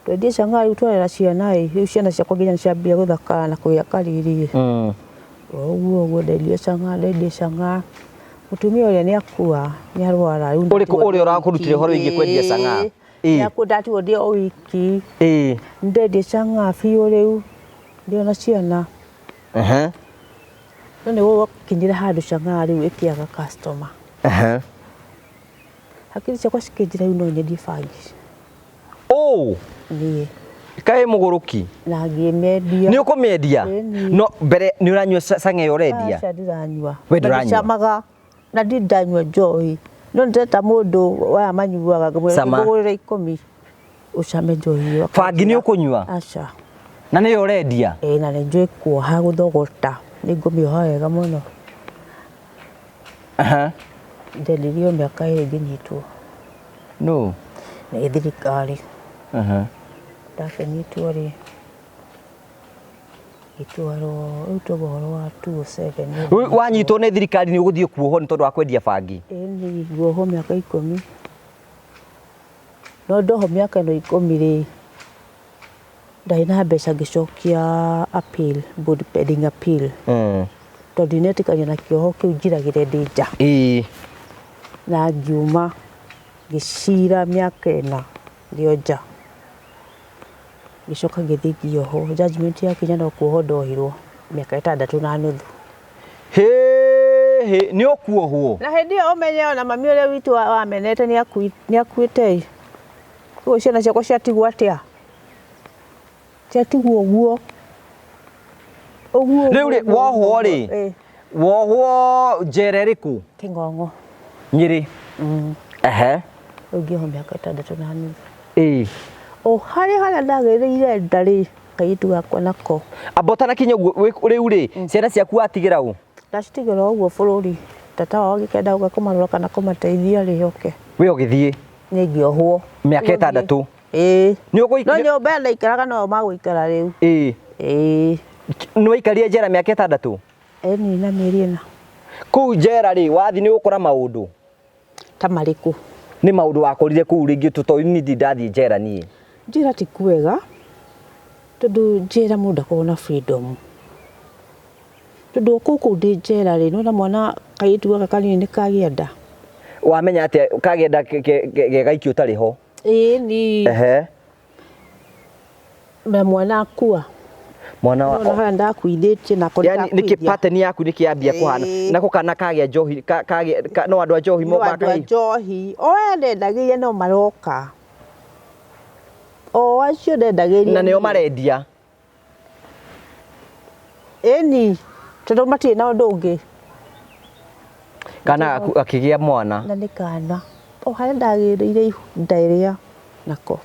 Twendie chang'aa rĩu twarera ciana ĩ, rĩu ciana ciakwa nginya nĩciambia gũthakara na kũgĩa kariri. Ũguo ũguo ndendia chang'aa, ndendia chang'aa. Mũtumia ũrĩa nĩ akua, nĩ arwara rĩu. Ũrĩkũ ũrĩa ũrakũrutire ũhoro wĩgiĩ kwendia chang'aa? Nĩ akua, ndatigwo ndĩ o wiki. Ndendia chang'aa biũ rĩu, ndĩ ona ciana. No nĩ gwakinyire handũ chang'aa rĩu ĩkĩaga customer. Hakiri ciakwa cikĩnjĩra rĩu no nyendie bangi. Oh! Niĩ. Kaĩ mũgũrũki? Na ngĩmĩendia. Nĩ ũkũmĩendia? No mbere nĩ ũranyua chang'aa ĩyo ũrendia? Aca ndiranyua. We ndũranyua? Ndicamaga na ndirĩ ndanyua njohi. No ndĩreta mũndũ aya manyuaga ngamwĩra ngũgũrĩre 10 ũcame njohi ĩyo. Bangi nĩ ũkũnyua? Aca. Na nĩyo ũrendia? Ĩĩ na nĩ njũĩ kuoha gũthogota. Nĩ ngũmĩoha wega mũno. Ndendirio mĩaka 2 ngĩnyitwo. No. Nĩ thirikari. Ndakĩnyitwo rĩ, ngĩtwarwo, rĩu tauga ũhoro wa 2007. Rĩu wanyitwo nĩ thirikari nĩ ũgũthiĩ kuohwo nĩ tondũ wa kwendia bangi? Ĩĩ nĩ nguohwo mĩaka 10. No ndohwo mĩaka ĩno 10 rĩ, ndarĩ na mbeca ngĩcokia appeal, bond pending appeal. Tondũ ndinetĩkania na kĩoho kĩu njiragĩre ndĩ nja. Na ngiuma ngĩcira mĩaka 4 ndĩ o nja. Ngĩcoka ngĩthiĩ ngĩohwo, judgment yakinya no kuohwo ndohirwo mĩaka 6.5. Hĩ, nĩ ũkuohwo? Na hĩndĩ ĩyo ũmenye ona mami ũrĩa witũ wamenete nĩ akuĩte ĩ. Koguo ciana ciakwa ciatigwo atĩa? Ciatigwo ũguo. Ũguo. Rĩu rĩ, wohwo rĩ? Wohwo njera ĩrĩkũ? Kĩng'ong'o. Nyĩrĩ? Rĩu ngĩohwo mĩaka 6.5. O harĩa harĩa ndagĩrĩire nda rĩ, kairĩtu gakwa nako. Amba ũtanakinya ũguo, rĩu rĩ, ciana ciaku watigĩra ũ? Ndacitigĩra ũguo bũrũri. Tata wao agĩkenda gũka kũmarora kana kũmateithia rĩ, oke. We ũgĩthiĩ? Niĩ ngĩohwo. Mĩaka 6. Ĩĩ. Nĩ ũgũik- No nyũmba ĩyo ndaikaraga noyo magũikara rĩu. Ĩĩ. Ĩĩ. Nĩ waikarire njera mĩaka 6? Ĩĩ niĩ na mĩeri 4. Kũu njera rĩ, wathiĩ nĩ ũgũkora maũndũ? Ta marĩkũ? Nĩ maũndũ wakorire kũu rĩngĩ tondũ niĩ ndirĩ ndathiĩ njera niĩ. Njera ti kwega, tondũ njera mũndũ ndakoragwo na freedom. Tondũ o kũu kũu ndĩ njera rĩ, nĩwona mwana kairĩtu gaka kanini nĩ kagĩa nda. Wamenya atĩa kagĩa nda ge gaiki ũtarĩ ho? Ĩĩ ni. Na mwana akua. Mwana wa Nĩwona harĩa ndakuithĩtie nako Yani nĩkĩ nĩkakuithia. pattern yaku nĩkĩ yambia kũhana? Nako kana kagĩa njohi, kagĩa, no andũ a njohi No andũ a makahi? njohi. O aya ndendagĩria no maroka. O acio ndendagĩria. Na nĩo marendia. Ĩni, tondũ matirĩ na ũndũ ũngĩ. Kana akĩgĩa mwana. Na nĩ kana. O harĩa ndagĩrĩire ihu nda ĩrĩa nako.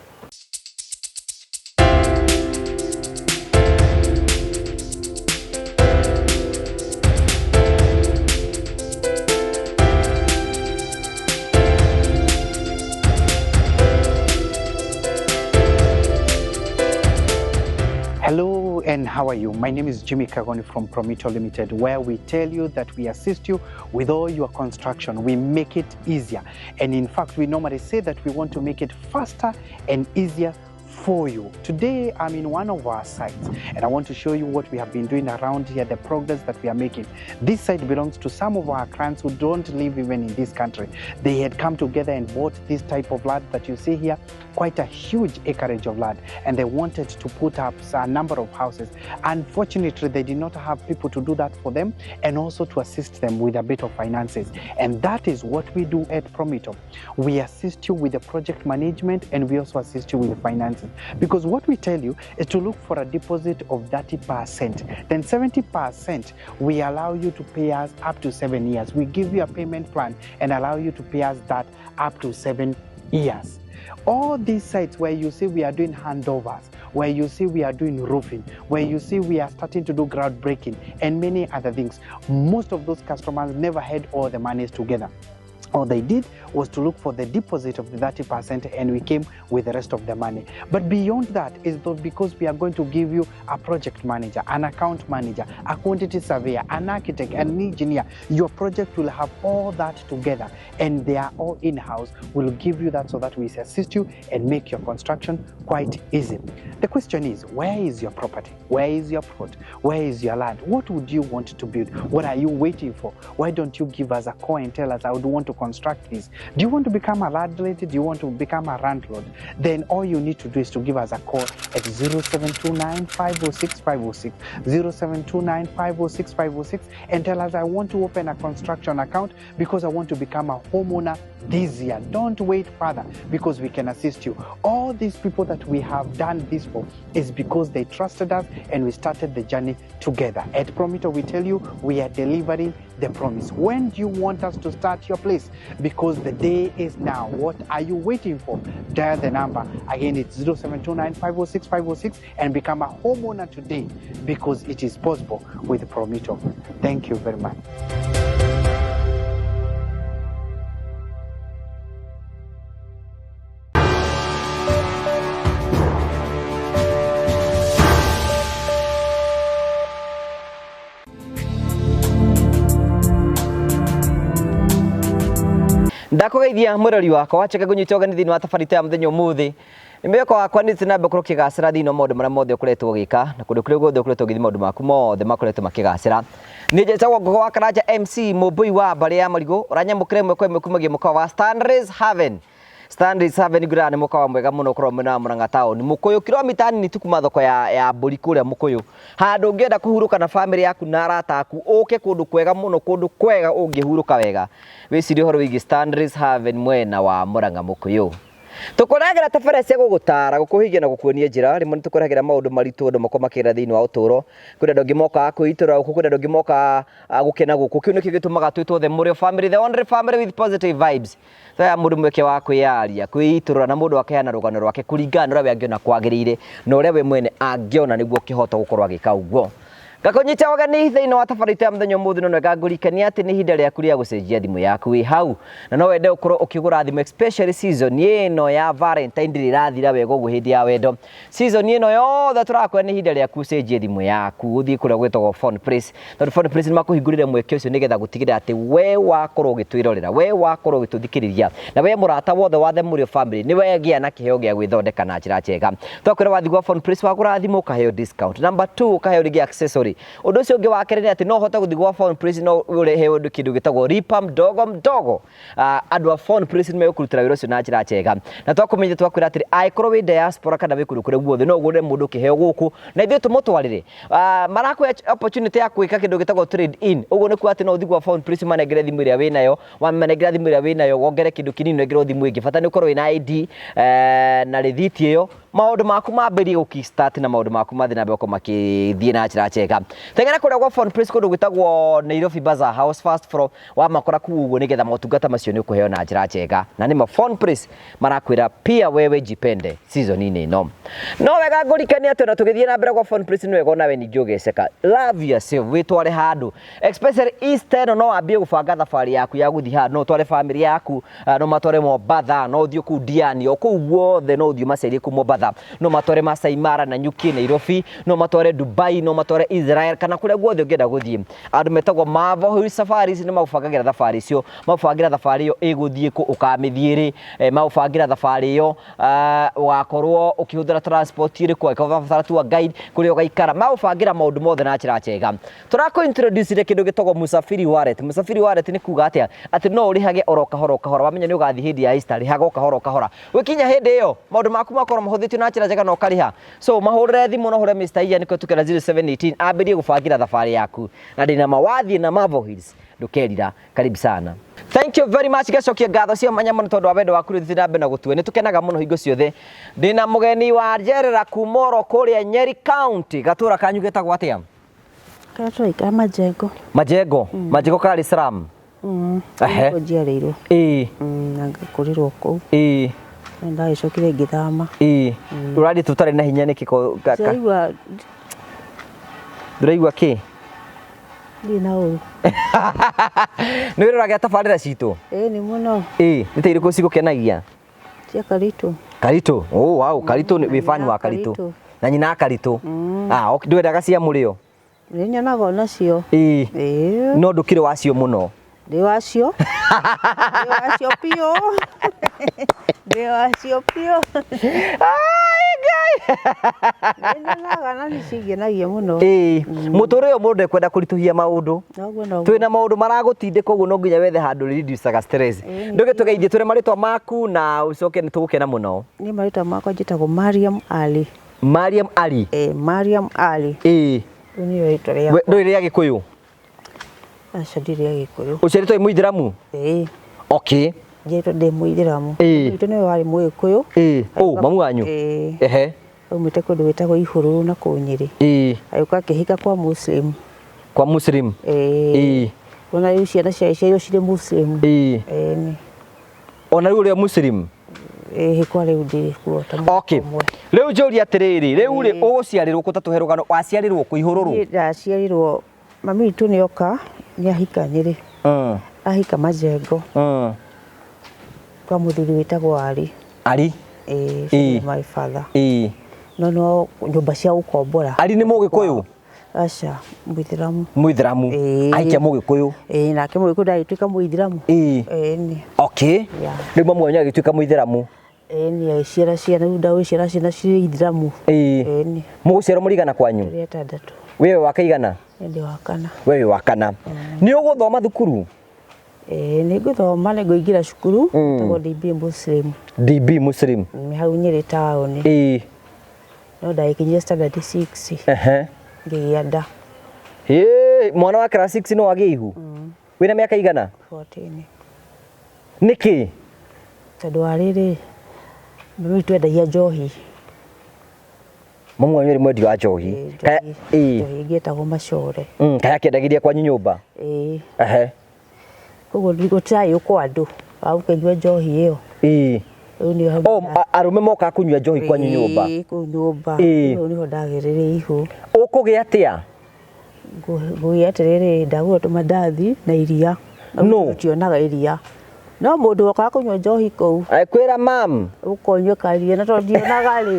Hello and how are you? My name is Jimmy Kagoni from Promito Limited, where we tell you that we assist you with all your construction. We make it easier. And in fact, we normally say that we want to make it faster and easier for you. Today, I'm in one of our sites and I want to show you what we have been doing around here, the progress that we are making. This site belongs to some of our clients who don't live even in this country. They had come together and bought this type of land that you see here, quite a huge acreage of land, and they wanted to put up a number of houses. Unfortunately, they did not have people to do that for them and also to assist them with a bit of finances. And that is what we do at Promito. We assist you with the project management and we also assist you with the finances. Because what we tell you is to look for a deposit of 30%. Then 70% we allow you to pay us up to 7 years. We give you a payment plan and allow you to pay us that up to 7 years. All these sites where you see we are doing handovers, where you see we are doing roofing, where you see we are starting to do groundbreaking and many other things, most of those customers never had all the monies together. All they did was to look for the deposit of the 30% and we came with the rest of the money. But beyond that is that because we are going to give you a project manager, an account manager, a quantity surveyor, an architect, an engineer. Your project will have all that together and they are all in-house. We'll give you that so that we assist you and make your construction quite easy. The question is, where is your property? Where is your plot? Where is your land? What would you want to build? What are you waiting for? Why don't you give us a call and tell us, I would want to construct this? Do you want to become a landlady? Do you want to become a landlord? Then all you need to do is to give us a call at 0729 506 506, 0729 506 506, and tell us, I want to open a construction account because I want to become a homeowner this year. Don't wait further because we can assist you. All these people that we have done this for is because they trusted us and we started the journey together. At Promito, we tell you we are delivering the promise. When do you want us to start your place? Because the day is now. What are you waiting for? Dial the number. Again, it's 0729 506 506 and become a homeowner today because it is possible with Promito. Thank you very much. Ndakugeithia mwirori wakwa wacheke ngunyite ũgeni thĩinĩ wa tabarĩra ya mũthenya ũmũthĩ. Nĩ mwĩhoko wakwa nĩ na mbere ũkĩgacĩra thĩinĩ wa maũndũ marĩa mothe ũkoretwo ũgĩka na kũndũ kũrĩa guothe ũkoretwo ũgĩthiĩ maũndũ maku mothe makoretwo makĩgacĩra. Niĩ njĩtagwo Ngogo wa Karanja MC mũmbũi wa mbarĩ ya Marigũ ũranyamũkĩra ĩmwe kwa ĩmwe kumagia mũkawa wa Stanley's Haven. Stanley's Haven ngwĩraga nĩ mũkawa mwega mũno ũkoragwo mwena wa Murang'a town Mũkũyũ kilomita nini tu kuma thoko ya mbũri kũrĩa Mũkũyũ, handũ ũngĩenda kũhurũka na famĩlĩ yaku na arata aku ũke kũndũ kwega mũno, kũndũ kwega ũngĩhurũka wega. Wĩcirie ũhoro wĩgiĩ Stanley's Haven mwena wa Murang'a Mũkũyũ. Tũkũrehagĩra tabarĩra cia gũgũtara, gũkũhigia na gũkuonia njĩra. Rĩmwe nĩ tũkũrehagĩra maũndũ maritũ andũ makorwo makĩgerera thĩinĩ wa ũtũũro. Kwĩna andũ angĩ mokaga kwĩitũrũra gũkũ, kwĩna andũ angĩ mokaga gũkena gũkũ. Kĩu nĩkĩo gĩtũmaga twĩtwo the Mũrĩo family, the only family with positive vibes. Tũheaga mũndũ mweke wa kwĩyaria, kwĩitũrũra na mũndũ akeana rũgano rwake kũringana na ũrĩa we angĩona kwagĩrĩire na ũrĩa we mwene angĩona nĩguo kĩhoto gũkorwo agĩka ũguo. Ngakũnyita ũgeni thĩinĩ wa tabarĩra ya mũthenya ũmũthĩ, no nwega ngũririkania atĩ nĩ ihinda rĩaku rĩa gũcenjia thimũ yaku wĩ hau, na no wende ũkorwo ũkĩgũra thimũ especially season ĩno ya Valentine ndĩrĩ ĩrathira wega ũguo hĩndĩ ya wendo. Season ĩno yothe tũrakwĩra nĩ ihinda rĩaku ũcenjie thimũ yaku ũthiĩ kũrĩa gwĩtagwo Phone Place, tondũ Phone Place nĩ makũhingũrĩre mweke ũcio nĩgetha gũtigĩrĩra atĩ we wakorwo ũgĩtwĩrorera, we wakorwo ũgĩtũthikĩrĩria, na we mũrata wothe wa The Mũrĩo family nĩ wegĩa na kĩheo gĩa gwĩthondeka na njĩra njega. Twakwĩra wathiĩ gwa Phone Place wagũra thimũ ũkaheo discount. Number 2 ũkaheo rĩngĩ accessory. Ũndũ ũcio ũngĩ wa kerĩ nĩ atĩ no ũhote gũthiĩ gwa Phone Place no ũrehe ũndũ kĩndũ gĩtagwo lipa mdogo mdogo. Andũ a Phone Place nĩ megũkũrutĩra wĩra ũcio na njĩra njega. Na twakũmenyithia twakwĩra atĩrĩ, angĩkorwo wĩ diaspora kana wĩ kũndũ kũrĩa guothe no ũgũrĩre mũndũ kĩheo gũkũ na ithuĩ tũmũtwarĩre. Marakũhe opportunity ya gwĩka kĩndũ gĩtagwo trade in. Ũguo nĩ kuga atĩ no ũthiĩ gwa Phone Place manengere thimũ ĩrĩa wĩnayo, wamanengera thimũ ĩrĩa wĩnayo wongere kĩndũ kĩnini ũnengerwo thimũ ĩngĩ. Bata nĩ ũkorwo wĩna ID na rĩthiti ĩyo, maũndũ maku mambĩrĩrie gũ kickstart na maũndũ maku mathiĩ na mbere gũkorwo makĩthiĩ na njĩra njega. Teng'era kũrĩa gwa Phone Place kũndũ gwĩtagwo Nairobi Bazaar House first floor, wamakora kũu ũguo nĩgetha motungata macio nĩ ũkũheo na njĩra njega. Na nĩmo Phone Place marakwĩra pia wewe jipende season-inĩ ĩno. No wega ngũririkanie atĩ ona tũgĩthiĩ na mbere gwa Phone Place nĩ wega onawe ningĩ ũgeceka. Love yourself, wĩtware handũ. Especially Easter ĩno no wambie gũbanga thabarĩ yaku ya gũthiĩ handũ, no ũtware family yaku, no matware Mombatha, no ũthiĩ kũu Diani, o kũu guothe no ũthiĩ ũmacerie kũu Mombatha, no matware Masai Mara na Nyuki Nairobi, no matware Dubai, no matware Israel kana kũrĩa guothe ũngĩenda gũthiĩ. Andũ metagwo Marvel Hill Safaris nĩ magũbangagĩra thabarĩ icio, magũbangĩra thabarĩ ĩyo ĩgũthiĩ kũ, ũkamĩthiĩ rĩ, magũbangĩra thabarĩ ĩyo ũgakorwo ũkĩhũthĩra transport ĩrĩkũ, angĩkorwo ũrabatara tour guide kũrĩa ũgaikara, magũbangĩra maũndũ mothe na njĩra njega. Tũrakũ introduce kĩndũ gĩtagwo Musafiri Wallet. Musafiri Wallet nĩ kuga atĩa? Atĩ no ũrĩhage oro kahora o kahora, wamenya nĩ ũgathiĩ hĩndĩ ya Easter, rĩhaga o kahora o kahora. Gũkinya hĩndĩ ĩyo maũndũ maku makorwo mahũthĩtio na njĩra njega na ũkarĩha. So mahũrĩre thimũ no ũhũre Mr. Ian kũhetũkĩra 0718 ambĩrĩrie gũbangĩra thabarĩ yaku, na ndĩna ma wathiĩ na Marvel Hills ndũkerira. Karibu sana. Thank you very much. Gacokia ngatho cia mwanya mũno tondũ wa wendo waku rĩu na mbere na gũtue. Nĩ tũkenaga mũno hingo ciothe. Ndĩna mũgeni wa njerera kuma oro kũrĩa Nyeri County. Gatũra kanyu getagwo atĩa? Karĩa tũraikara Majengo. Majengo. Majengo karĩ slum. Ehe. Nĩkuo njiarĩirwo. Na ngakũrĩrwo kũu. Nĩ ndagĩcokire ngĩthama. Ũrathiĩ tũtarĩ na hinya nĩkĩ Ndĩraigua Ndũraigua kĩ? Ndirĩ na ũru. Nĩ wĩroragira tabarĩra citũ? Ĩĩ nĩ mũno. Ĩĩ, nĩ ta irĩkũ cigũkenagia? Cia Karitũ. Karitũ. Oh, wow, Karitũ nĩ wĩ fan wa Karitũ. Karitũ. Na nyina wa Karitũ. Ah, okay, ndwendaga cia mũrĩo? Nĩ nyonaga onacio. Ĩĩ. Ĩĩ. No ndũkĩrĩ wacio mũno. Ndĩ wacio. Ndĩ wacio biũ. Ndĩ wacio biũ. Ai, Ngai. Nĩ nyonaga na nĩ cingenagia mũno. Ĩĩ, mũtũrĩre ũyũ mũndũ ndekwenda kũritũhia maũndũ. Noguo noguo. Twĩna maũndũ maragũtindĩka ũguo no nginya wethe handũ reduce stress. Ĩĩ, Ndũgĩtũgeithie twĩre marĩtwa maku na ũcoke nĩ tũgũkena mũno. Niĩ marĩtwa makwa njĩtagwo Mariam Ali. Mariam Ali. Ĩĩ, Mariam Ali. Ĩĩ. Rĩu nĩrĩo rĩtwa We rĩakwa. ndũrĩ rĩa Gĩkũyũ? Aca ndirĩ rĩa Gĩkũyũ. Ũciarĩtwo wĩ Mũithĩramu? Ĩĩ. Okay. Njiarĩtwo ndĩ Mũithĩramu. Ĩĩ. Witũ nĩwe warĩ Mũgĩkũyũ. Ĩĩ. Oh, mamu wanyu? Ĩĩ. Ehe. Aumĩte kũndũ gwĩtagwo Ihũrũrũ na kũu Nyĩrĩ. Ĩĩ. Agĩũka akĩhika kwa Muslim. Kwa Muslim. Ĩĩ. Ĩĩ. Ona rĩu ciana ciake ciairwo cirĩ Muslim. Ĩĩ. Ĩĩ nĩ. Ona rĩu ũrĩa Muslim? Ĩĩ kwa rĩu ndirĩ kuo ta mwaka Okay. ũmwe. Rĩu njũrie atĩrĩrĩ, rĩu rĩ ũgũciarĩrwo kũ ta tũhe rũgano, waciarĩrwo kũ Ihũrũrũ? Niĩ ndaciarirwo mami witũ nĩ oka nĩ ahika Nyĩrĩ. Ahika Majengo kwa mũthuri wĩtagwo Ali. Ari? Ĩĩ, Ĩĩ. my father. Ĩĩ. No no nyũmba cia gũkombora. Ari nĩ Mũgĩkũyũ? Aca, Mũithĩramu. Mũithĩramu. Ĩĩ. Ahikia Mũgĩkũyũ. Ĩĩ, nake Mũgĩkũyũ ndagĩtuĩka Mũithĩramu. Ĩĩ. Ĩĩ nĩ. Okay. Yeah. Rĩu mamu wanyu agĩtuĩka Mũithĩramu. Ĩĩ nĩ agĩciara ciana, rĩu ndagũciara ciana cirĩ Ithĩramu. Ĩĩ. Ĩĩ nĩ. Mũgũciarwo mũrĩ kwanyu? Tũrĩ atandatũ. Wewe wa kaigana? Niĩ ndĩ wa kana. Wewe wa kana. Nĩ ũgũthoma thukuru? Ĩĩ nĩ ngũthoma nĩ ngũingĩra cukuru ĩtagwo DB Muslim. DB Muslim. Nĩ hau Nyĩrĩ taũni. Ĩĩ. No ndagĩkinyire standard 6 Ehe. ngĩgĩa nda. Ĩĩ, mwana wa class 6 no agĩe ihu? Wĩna mĩaka igana? 14. Nĩkĩ? Tondũ wa rĩrĩ, mami witũ endagia njohi. Mamu wanyu arĩ mwendia wa njohi. Ĩĩ, Kaya njohi ĩĩ. njohi ĩngĩ ĩtagwo macore. Kaya akĩendagĩria kwanyu nyũmba? Ĩĩ. Ehe. Koguo gũtirarĩ kwa andũ wa gũkĩnyua njohi ĩyo. Ĩĩ. Rĩu nĩho hau Oh, arũme mokaga kũnyua njohi kwanyu nyũmba. Ĩĩ, kũu nyũmba. Ĩĩ. Rĩu nĩho ndagĩrĩire ihu. Ũkũgĩa atĩa? Ngũgĩa atĩrĩrĩ, ndagũra tũmandathi na iria. Na No. Tũtionaga iria. No mũndũ wokaga kũnyua njohi kũu, Kwĩra mam. ũka ũnyue karia na tondũ ndionaga rĩ.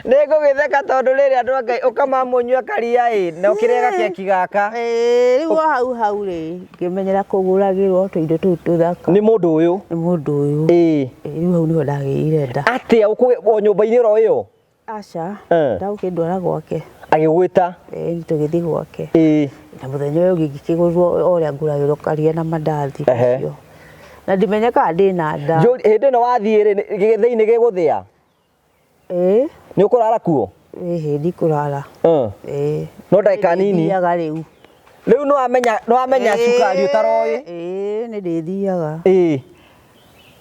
Nĩ ngũgĩtheka tondũ rĩrĩ andũ a Ngai ũkamamũnyua karia ĩ na ũkĩrĩa gakeki gaka. Ĩĩ, rĩu o hau hau rĩ, ngĩmenyera kũgũragĩrwo tũindo tũu tũthaka Nĩ mũndũ ũyũ. nĩ mũndũ ũyũ. Ĩĩ. Ĩĩ, rĩu hau nĩho ndagĩire nda. Atĩa ũkũgĩa o nyũmba-inĩ oro ĩyo? Aca, Eh. ndagũkĩndwara gwake. Agĩgwĩta. Ĩĩ, tũgĩthiĩ gwake. Ĩĩ. Na mũthenya ũyũ ũngĩ ngĩkĩgũrwo o ũrĩa ngũragĩrwo karia na mandathi Ehe. macio. Na ndimenye kana ndĩna nda. Hĩndĩ ĩno wathiĩ rĩ, gĩthĩi-inĩ gĩgũthĩa? Ĩĩ, Nĩ ũkũrara kuo? ĩhĩ ndikũrara. Ĩĩ. No ndagĩka nini. Nĩndĩthiaga rĩu. Rĩu nĩ wamenya cukari ũtaroĩ? Ĩĩ, nĩ ndĩthiaga. Ĩĩ.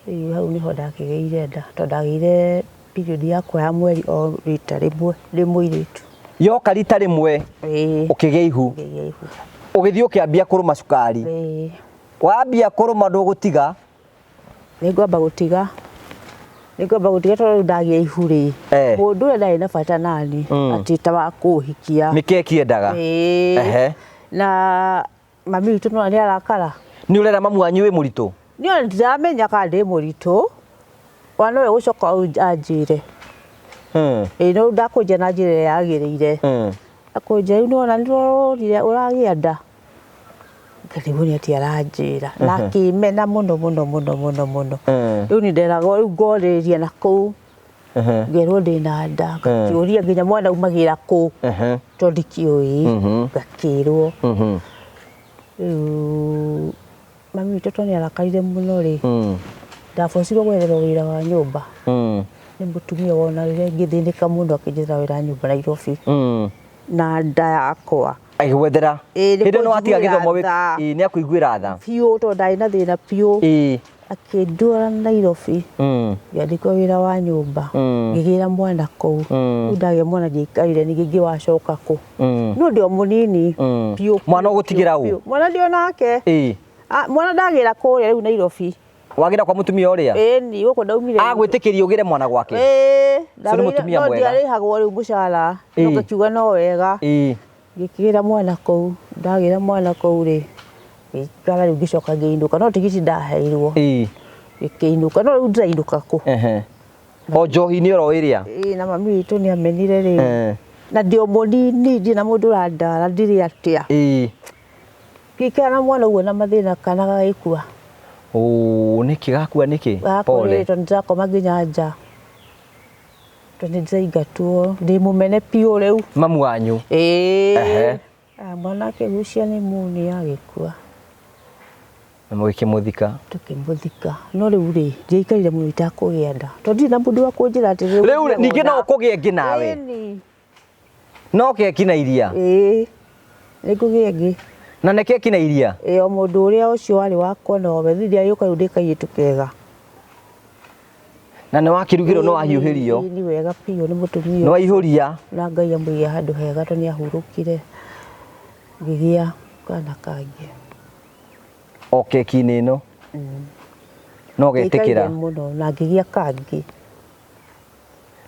Rĩu hau nĩho ndakĩgĩire nda tondũ ndagĩire period yakwa ya mweri o rita rĩmwe ndĩ mũirĩtu. Yoka rita rĩmwe Ĩĩ. ũkĩgĩa ihu. Ngĩgĩa ihu. Ũgĩthiĩ ũkĩambia kũrũma cukari. Ĩĩ. Wambia kũrũma ndũgũtiga. Nĩngwamba gũtiga. Nĩngwamba gũtiga tondũ rĩu ndagĩa ihu rĩ. Eh. Mũndũ ũrĩa ndarĩ na bata nani atĩ ta wa kũhikia. Nĩ keki endaga. Ĩĩ. Ehe. Na mami witũ nĩwona nĩ arakara. Nĩ ũrera mamu wanyu wĩ mũritũ? Niĩ ona ndiramenya kana ndĩ mũritũ. Ona nowe gũcoka anjĩre. Ĩĩ no ndakũnjia na njĩra ĩrĩa yagĩrĩire. Akũnjia rĩu nĩwona nĩũrorire ũragĩa nda. Ngarigwo nĩ atĩa aranjĩra. Na akĩmena mũno mũno mũno mũno mũno. Rĩu nĩ nderagwo rĩu ngorĩrĩria na kũu. Ngerwo ndĩna nda. Ngakĩũria nginya mwana aumagĩra kũ. Tondũ ndikĩũĩ. Ngakĩrwo. Rĩu mami witũ tondũ nĩ arakarire mũno rĩ. Ndabocirwo gwetherwo wĩra wa nyũmba. Nĩ mũtumia wona rĩrĩa ngĩthĩnĩka mũno akĩnjethera wĩra wa nyũmba Nairobi. Na nda yakwa. Agĩgwethera. Ĩĩ, nĩ Hĩndĩ ĩno watiga kũnjiguĩra gĩthomo tha. ĩĩ nĩ akũiguĩra tha. Biũ tondũ ndarĩ na thĩna biũ. Ĩĩ. Akĩndwara Nairobi. Ngĩandĩkwo wĩra wa nyũmba. Ngĩgĩra mwana kũu. Rĩu ndagĩa mwana ndiaikarire ningĩ ngĩwacoka kũ. No ndĩ o mũnini. Biũ. Mwana ũgũtigĩra biũ, ũ? biũ. Mwana ndĩ o nake. Ĩĩ. Mwana ndagĩra kũrĩa rĩu Nairobi. Wagĩra kwa mũtumia ũrĩa? Ĩĩ ni gũkũ ndaumire. Agwĩtĩkĩria ũgĩre mwana gwake? Ĩĩ. Ũcio nĩ mũtumia No mwega. ndiarĩhagwo rĩu mũcara. Ĩĩ. No ngakiuga no wega. Ĩĩ. Ngĩkĩgĩra mwana kũu, ndagĩra mwana kũu rĩ, ngĩikara rĩu ngĩcoka ngĩinũka, no tigiti ndaheirwo. Ngĩkĩinũka, no rĩu ndĩrainũka kũ? O njohi-inĩ oro ĩrĩa. Ĩĩ, na mami witũ nĩ amenire rĩ. Na ndĩ o mũnini, ndirĩ na mũndũ ũrandara, ndirĩ atĩa. Ngĩikara na mwana ũguo na mathĩna kana gagĩkua. Ũ, nĩkĩ gakua nĩkĩ? Gakua tondũ ndĩrakoma nginya nja. Tondũ nĩndĩraingatwo, ndĩ mũmene biũ rĩu. Mamu wanyu? Ĩĩ. Mwana akĩgucia nĩ mũni agĩkua. Na mũgĩkĩmũthika? Tũkĩmũthika. No rĩu rĩ, ndiaikarire mũno itakũgĩa nda. Tondũ ndirĩ na mũndũ wa kũnjĩra atĩ rĩu Rĩu ningĩ no ũkũgĩa ĩngĩ nawe? Ĩni. No keki na iria? Ĩĩ. Nĩngũgĩa ĩngĩ. Na nĩ keki na iria? Ĩĩ, o mũndũ ũrĩa ũcio warĩ wakwa nowe, niĩ ndiagĩũka rĩu ndĩ kairĩtu kega. Na nĩ wakĩrugĩrwo, nĩ wahiũhĩrio? Ĩĩ, nĩ wega biũ nĩ mũtumia. Nĩ waihũria? Na Ngai amũige handũ hega tondũ nĩ ahurũkire. Ngĩgĩa kana kangĩ. O keki-inĩ ĩno? No getĩkĩra? Ngĩikaire mũno na ngĩgĩa kangĩ.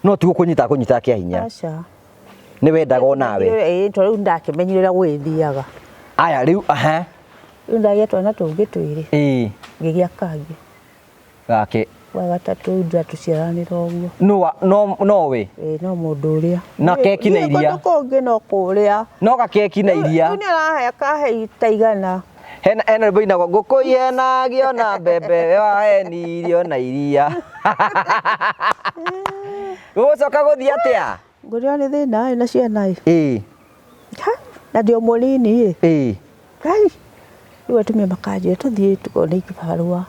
No ti gũkũnyita kũnyita kĩa hinya? Aca. Nĩ wendaga o nawe? Ĩĩ, tondũ rĩu ndakĩmenyire ũrĩa gũgĩthiaga. Aya, rĩu, aha. Rĩu ndagĩa twana tũngĩ twĩrĩ. Ĩĩ. Ngĩgĩa kangĩ. Gake. Wa gatatũ ndatũciaranĩra ũguo. No, no we? Ĩĩ, no mũndũ ũrĩa. Na keki na iria. Kũndũ kũngĩ no kũrĩa. No gakeki na iria. Rĩu nĩ arahe kahe ta igana. Hena hena rwĩmbo inagwo ngũkũ ihenagio na mbembe we wahenirio na iria. Gũgũcoka gũthiĩ atĩa? Ngũrĩo nĩ thĩna ĩ na ciana ĩ. Ĩĩ. Ha, na ndĩ o mũnini ĩ. Ĩĩ. Ngai. Rĩu atumia makanjĩra tũthiĩ tukone kĩbarũa.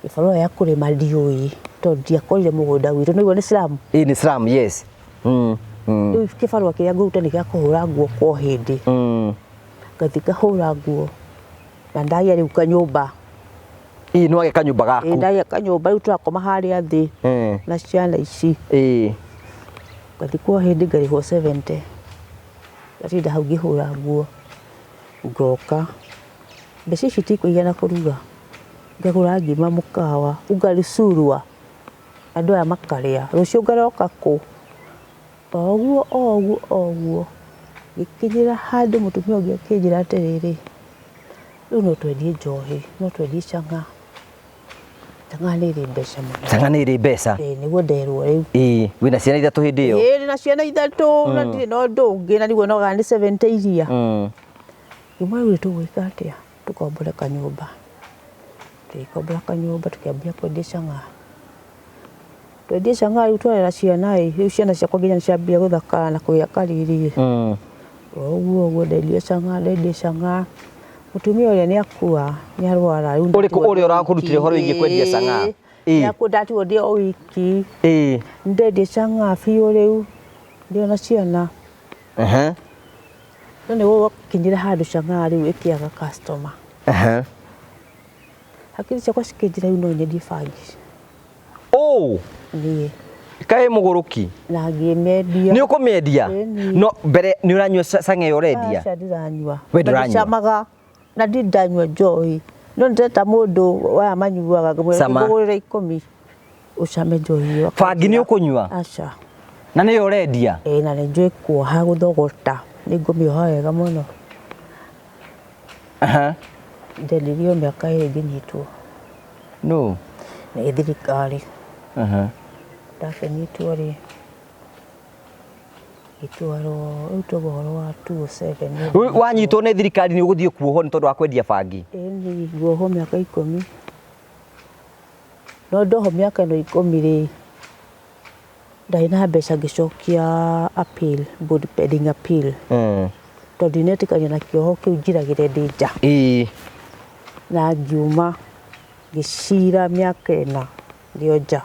Kĩbarũa gĩa kũrĩma ndiũĩ tondũ ndiakorire mũgũnda witũ, nĩguo nĩ slum. Ĩĩ nĩ slum, yes. Rĩu kĩbarũa kĩrĩa ngũruta nĩ gĩa kũhũra nguo kwa hĩndĩ. Ngathiĩ ngahũra nguo na ndagĩa rĩu kanyũmba. Ĩĩ nĩ wagĩa kanyũmba gaku. Ĩĩ ndagĩa kanyũmba rĩu tũrakoma harĩa thĩ na ciana ici. Ĩĩ. Ngathiĩ kwa hĩndĩ ngarĩhwo 70. Ngatinda hau ngĩhũra nguo. Ngoka. Mbeca ici itikũigana kũruga. Ngagũra ngima mũkawa, ugali surwa. Andũ aya makarĩa. Rũciũ ngaroka kũ? O ũguo o ũguo o ũguo. Gĩkinyĩra handũ mũtumia ũngĩ akĩnjĩra atĩrĩrĩ, rĩu no twendie njohi, no twendie chang'aa. Chang'aa nĩ ĩrĩ mbeca mũno. Chang'aa nĩ ĩrĩ mbeca? Ĩĩ, nĩguo nderwo rĩu. Ĩĩ, wĩna ciana ithatũ hĩndĩ ĩyo? Ĩĩ, ndĩna ciana ithatũ na ndirĩ na ũndũ ũngĩ na nĩguo nogaga nĩ 70 iria. Ngĩmwĩra rĩu tũgwĩka atĩa? Tũkombore kanyũmba. Tũgĩkombora kanyũmba tũkĩambia kwendia chang'aa. Twendie chang'aa rĩu twarera ciana ĩ, rĩu ciana ciakwa nginya nĩciambia gũthakara na kũgĩa kariri. O ũguo ũguo ndendia chang'aa, ndendia chang'aa. Mũtumia ũrĩa nĩ akua, nĩ arwara. Rĩu Ũrĩkũ ũrĩa ũrakũrutire ũhoro wĩgiĩ kwendia chang'aa? Ĩĩ. Nĩ ndatigwo ndĩ o wiki. Ĩĩ. Ndendia chang'aa biũ rĩu, ndĩ ona ciana. No nĩ gũkinyire handũ chang'aa rĩu ĩkĩaga customer. Hakiri ciakwa cikĩnjĩra rĩu no nyendie bangi. Ũ! Niĩ. Kaĩ mũgũrũki? Na ngĩmĩendia. Nĩ ũkũmĩendia? Ĩni. No mbere nĩ ũranyua chang'aa ĩyo ũrendia? Aca ndiranyua. We ndũranyua? Ndicamaga. Na ndirĩ ndanyua njohi. No ndĩreta mũndũ aya manyuaga ngamwĩra Cama. ngũgũrĩre 10 ũcame njohi ĩyo. Bangi nĩ ũkũnyua? Aca. Na nĩyo ũrendia? Ĩĩ, na nĩ njũĩ kuoha gũthogota. Nĩ ngũmĩoha wega mũno. Ndendirio mĩaka ĩrĩ ngĩnyitwo. No. Nĩ thirikari. Ndakĩnyitwo rĩ, ngĩtwarwo, rĩu tauga ũhoro wa 2007. Rĩu wanyitwo nĩ thirikari nĩ ũgũthiĩ kuohwo nĩ tondũ wa kwendia bangi? Ĩĩ, nĩ nguohwo mĩaka 10. No ndohwo mĩaka ĩno 10 rĩ, ndarĩ na mbeca ngĩcokia appeal, bond pending appeal. Tondũ ndinetĩkania na kĩoho kĩu njiragĩre ndĩ nja. Ĩĩ. Na ngiuma ngĩcira mĩaka ĩna ndĩ o nja.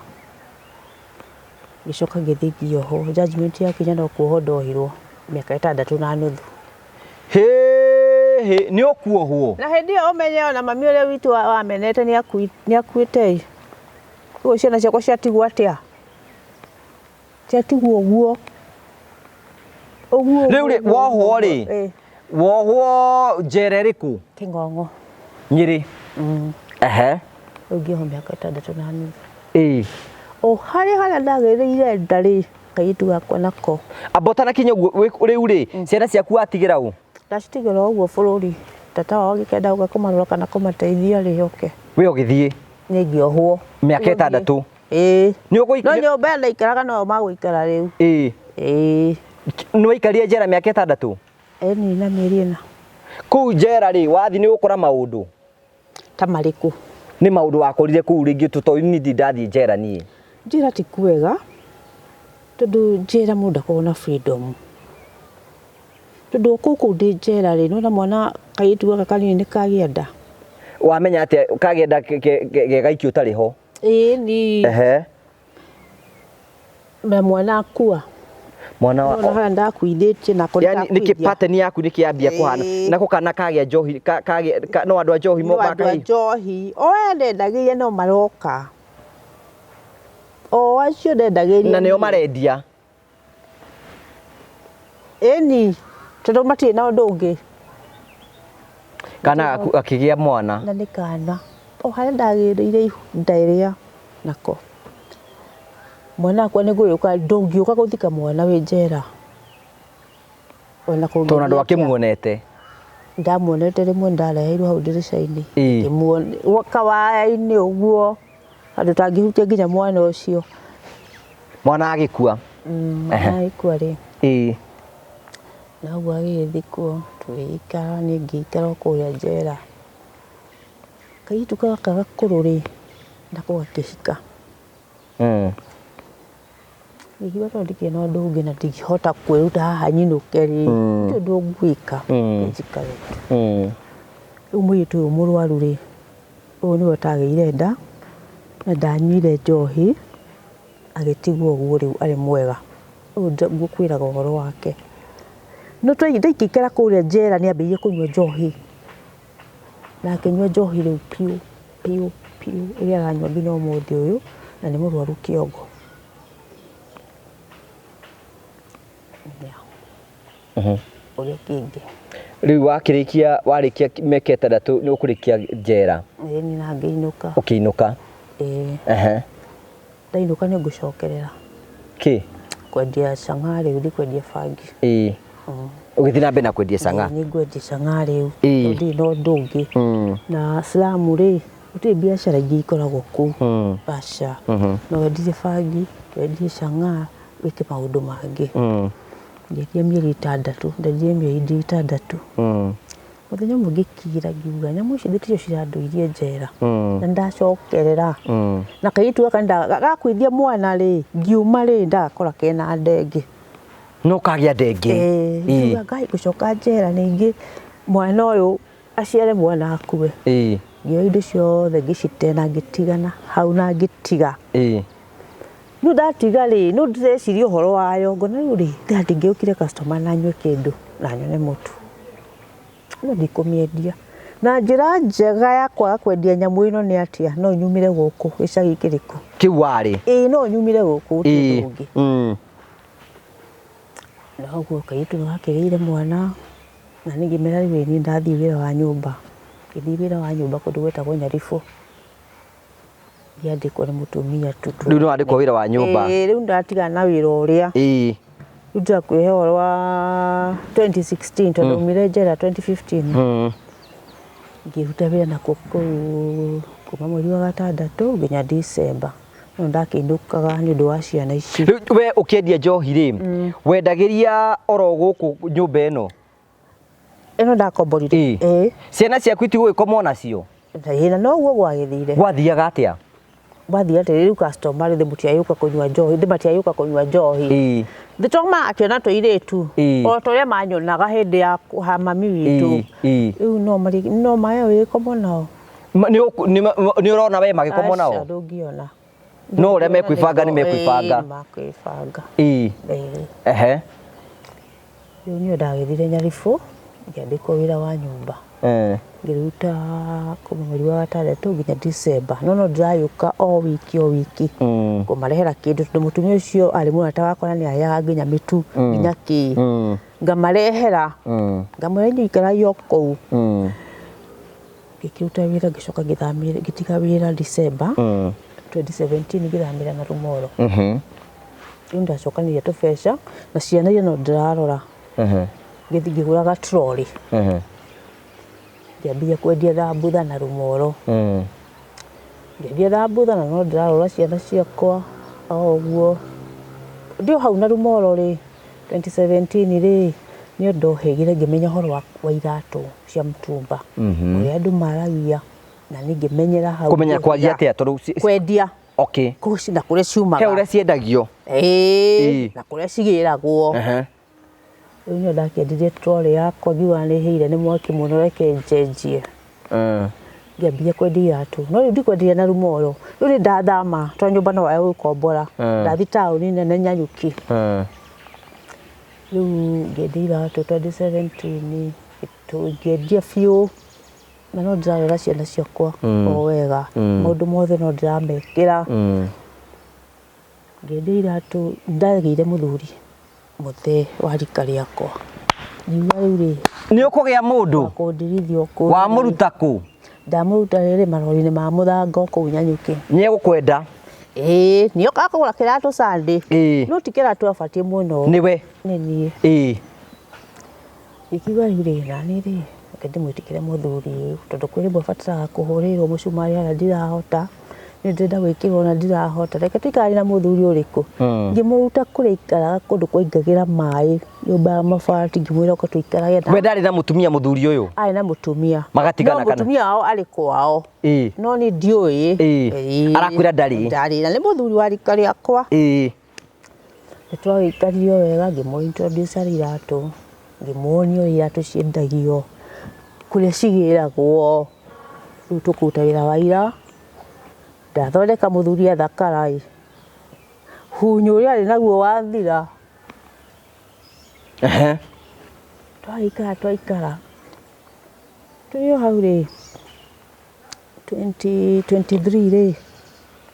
Ngĩcoka ngĩthiĩ ngĩohwo, judgment yakinya no kuohwo ndohirwo mĩaka 6.5. Hĩ, hĩ, nĩ ũkuohwo? Na hĩndĩ ĩyo ũmenye ona mami ũrĩa witũ wamenete nĩ akuĩte ĩ. Ũguo ciana ciakwa ciatigwo atĩa? Ciatigwo ũguo. Ũguo, Rĩu rĩ, ũguo, wohwo rĩ? Ĩ. Wohwo njera ĩrĩkũ? Kĩng'ong'o. Nyĩrĩ? Rĩu ngĩohwo mĩaka 6.5. Ĩĩ. O harĩa harĩa ndagĩrĩire nda rĩ, Kairĩtu gakwa nako. Amba ũtanakinya ũguo rĩu rĩ, ciana ciaku watigĩra ũ? Ndacitigĩra ũguo bũrũri. Tata wao agĩkenda gũka kũmarora kana kũmateithia rĩ oke. We ũgĩthiĩ? Niĩ ngĩohwo. Mĩaka ĩtandatũ? Ĩĩ. Nĩ ũgũik- No nyũmba ĩyo ndaikaraga noyo magũikara rĩu. Ĩĩ. Ĩĩ. Nĩ waikarire njera mĩaka ĩtandatũ? Ĩni na mĩeri ĩna. Kũu njera rĩ, wathiĩ nĩ ũgũkora maũndũ? Ta marĩkũ? Nĩ maũndũ wakorire kũu rĩngĩ tondũ niĩ ndirĩ ndathiĩ njera niĩ. Njera ti kwega, tondũ njera mũndũ ndakoragwo na freedom. Tondũ o kũu kũu ndĩ njera rĩ, nĩwona mwana kairĩtu gaka kanini nĩ kagĩa nda. Wamenya atĩa kagĩa nda ge gaiki ũtarĩ ho? Ĩni. Ehe. Na mwana akua. Mwana wa Nĩwona harĩa ndakuithĩtie nako Yani nĩkĩ nĩndakuithia. pattern yaku nĩkĩ yambia kũhana? Ĩĩ. Nako kana kagĩa njohi, kagĩa, no andũ a njohi No andũ a makahi? njohi. O aya ndendagĩria no maroka. O acio ndendagĩria. Na nĩo marendia. Ĩni, tondũ matirĩ na ũndũ ũngĩ. Kana gakĩgĩa mwana. Na nĩ kana. O harĩa ndagĩrĩire ihu nda ĩrĩa nako. Mwana wakwa nĩ ngũgĩũka, ndũngĩũka gũthika mwana wĩ njera. Ona kũngĩthiĩ Tondũ atĩa. ndwakĩmuonete. Ndamuonete rĩmwe ndareheirwo hau ndirica-inĩ. Ĩĩ. Ngĩmuona kawaya-inĩ ũguo, handũ ũtangĩhutia nginya mwana ũcio. Mwana agĩkua. Mwana agĩkua rĩ. Ĩĩ. Na ũguo agĩgĩthikwo, tũgĩgĩikara, niĩ ngĩikara o kũrĩa njera. Kairĩtu gaka gakũrũ rĩ, nako gakĩhika. Ngĩigua tondũ ndikĩrĩ na ũndũ ũngĩ na ndingĩhota kwĩruta haha nyinũke rĩ, gũtirĩ ũndũ ngwĩka, njikare tu. Rĩu mũirĩtu ũyũ mũrwaru rĩ, ũyũ nĩwe ũtagĩire nda, na ndanyuire njohi, agĩtigwo ũguo rĩu arĩ mwega. Ũyũ ngũkwĩraga ũhoro wake. No ndaikara kũrĩa njera nĩ ambĩrĩirie kũnyua njohi. Na akĩnyua njohi rĩu piũ, piũ, piũ, ĩrĩa aranyua nginya ũmũthĩ ũyũ, na nĩ mũrwaru kĩongo. Ũrĩa kĩngĩ. Rĩu warĩkia mĩaka ĩtandatũ nĩ ũkũrĩkia njera? Ĩĩ, niĩ na ngĩinũka. Ũkĩinũka? Ĩĩ. Ehe. Ndainũka nĩ ngũcokerera. Kĩ? Kwendia chang'aa rĩu, ndikwendia bangi. Ĩĩ. Ũgĩthiĩ na mbere na kwendia chang'aa? Nĩ ngwendia chang'aa rĩu. Ĩĩ. Tondũ ndirĩ na ũndũ ũngĩ. Na slum rĩ, gũtirĩ biacara ingĩ ikoragwo kũu. Aca. No wendie bangi, wendie chang'aa, wĩke maũndũ mangĩ. Ngĩendia mĩeri ĩtandatũ, ndendirie mĩeri ĩtandatũ. Mũthenya ũmwe ngĩkira ngiuga nyamũ ici nĩcio cirandũirie njera. Na ndacokerera. Na kairĩtu gaka gakuithia mwana rĩ, ngiuma rĩ, ndagakora kena ndenge. No kagĩa ndenge. Ĩĩ, ngiuga Ngai ngũcoka njera ningĩ mwana ũyũ aciare mwana akue. Ĩĩ. Ngĩoya indo ciothe ngĩcite na ngĩtigana hau na ngĩtiga. Ĩĩ. No ndatiga rĩ, no ndĩreciria ũhoro wayo, ngona rĩu rĩ, ndingĩũkire customer na nyue kĩndũ na nyone mũtu. No ndikũmĩendia. Na njĩra njega ya kwaga kwendia nyamũ ĩno nĩ atĩa, no nyumire gũkũ gĩcagi kĩrĩkũ? Kĩu warĩ? Ĩĩ, no nyumire gũkũ, gũtirĩ Ĩĩ. ũndũ ũngĩ. Na ũguo kairĩtu nĩ gakĩgĩire mwana, na niĩ ngĩmera rĩu niĩ ndathiĩ wĩra wa nyũmba. Ngĩthiĩ wĩra wa nyũmba kũndũ gwetagwo Nyaribũ. Ngĩandĩkwo nĩ mũtumia tu. Rĩu nĩ wandĩkwo wĩra wa nyũmba? Ĩĩ, rĩu ndatigana na wĩra ũrĩa. Ĩĩ. Rĩu ndĩrakwĩhe ũhoro wa 2016, tondũ ndaumire njera 2015. Ngĩruta wĩra nakuo kũu kuma mweri wa gatandatũ nginya December. No ndakĩinũkaga nĩ ũndũ wa ciana ici. Rĩu we ũkĩendia njohi rĩ, wendagĩria oro gũkũ nyũmba ĩno? Ĩno ndakomborire. Ĩĩ. Ĩĩ. Ciana ciaku itigũgĩkomwo nacio? Ĩĩ, na noguo gwagĩthire. Gwathiaga atĩa? Gwathiaga atĩrĩ, rĩu customer rĩ, mũtiagĩũka kũnyua njohi, thĩ matiagĩũka kũnyua njohi. Ĩĩ. Thĩ to makĩona tũirĩtu, Ĩĩ. o ta ũrĩa manyonaga hĩndĩ ya mami witũ. Ĩĩ, ĩĩ. Rĩu no maya wĩgĩkomwo nao. Nĩ ũrona we magĩkomwo nao? Aca, ndũngĩona. No ũrĩa mekwĩbanga nĩ mekwĩbanga. Ĩĩ, makwĩbanga. Ĩĩ. Ĩĩ. Ehe. Rĩu niĩ ndagĩthire Nyaribũ, ngĩandĩkwo wĩra wa nyũmba. Ngĩruta kuma mweri wa gatandatũ nginya December. No no ndĩragĩũka o wiki o wiki. Kũmarehera kĩndũ tondũ mũtumia ũcio arĩ mũrata wakwa na nĩaheaga nginya mĩtu, nginya kĩ. Ngamarehera. Ngamwĩra inyuĩ ikarai o kũu. Ngĩkĩruta wĩra ngĩcoka ngĩthamĩra, ngĩtiga wĩra December 2017 ngĩthamĩra na Rũmoro. Rĩu ndacokanĩria tũbeca na ciana iria no ndĩrarora. Ngĩthiĩ ngĩgũra gatrori. Ngĩambia kwendia thambutha na rũmoro. Ngĩendia thambutha na no ndĩrarora ciana ciakwa o ũguo. Ndĩ o hau na rũmoro rĩ, 2017 rĩ, nĩ ndohĩgire ngĩmenya ũhoro wa iratũ cia mũtumba. Ũrĩa andũ maragia na niĩ ngĩmenyera hau. Kũmenya kwaria atĩa tondũ Kwendia. Okay. Kũci na kũrĩa ciumaga. He ũrĩa ciendagio. Ĩĩ. Na kũrĩa cigĩragwo. Rĩu nĩo ndakĩendirie trolley yakwa ngiuga nĩ hĩire nĩ mwaki mũno reke njenjie. Ngĩambia kwendia iratũ. No rĩu ndikwendia na rumoro. Rĩu nĩ ndathama tondũ nyũmba no wage gũkombora. Ndathiĩ taũni nene Nyanyuki. Rĩu ngĩendia iratũ 2017 ngĩendia biũ. Na no ndĩrarera ciana ciakwa o wega. Maũndũ mothe no ndĩramekĩra. Ngĩendia iratũ ndagĩire mũthuri mũthee wa rika rĩakwa. Ngiuga rĩu rĩ, Nĩ ũkũgĩa mũndũ? Kũndirithia kũu. Wamũruta kũ? Ndamũruta rĩrĩ marori-inĩ ma mũthanga kũu Nyanyuki. Nĩ egũkwenda? Ĩĩ, nĩ okaga kũgũra kĩratũ Sunday. No ti kĩratũ abatiĩ mũno. Nĩwe? Nĩ niĩ. Ngĩkiuga rĩu rĩ, nani rĩ, reke ndĩmwĩtĩkĩre mũthuri ũyũ, tondũ kwĩ rĩmwe bataraga kũhũrĩrwo mũcumarĩ harĩa ndirahota, nĩ ndĩrenda gwĩkĩrwo na ndirahota, reke tũikaranie na mũthuri ũrĩkũ. Ngĩmũruta kũrĩa aikaraga kũndũ kwaingagĩra maĩ, nyũmba ya mabati, ngĩmwĩra ũka tũikarage na We ndarĩ na mũtumia mũthuri ũyũ? Arĩ na mũtumia. Magatigana No kana? mũtumia wao arĩ kwao. No niĩ ndiũĩ. Arakwĩra ndarĩ? Ndarĩ, na nĩ mũthuri wa rika rĩakwa. Nĩ twagĩikarire wega, ngĩmũ introduce iratũ, ngĩmuonia ũrĩa iratũ ciendagio, kũrĩa cigĩragwo, rĩu tũkũruta wĩra wa ira, ndathondeka mũthuri athakara ĩ, hunyũ ũrĩa arĩ naguo wathira. Twaikara twaikara, tũrĩ o hau rĩ, 2023 rĩ,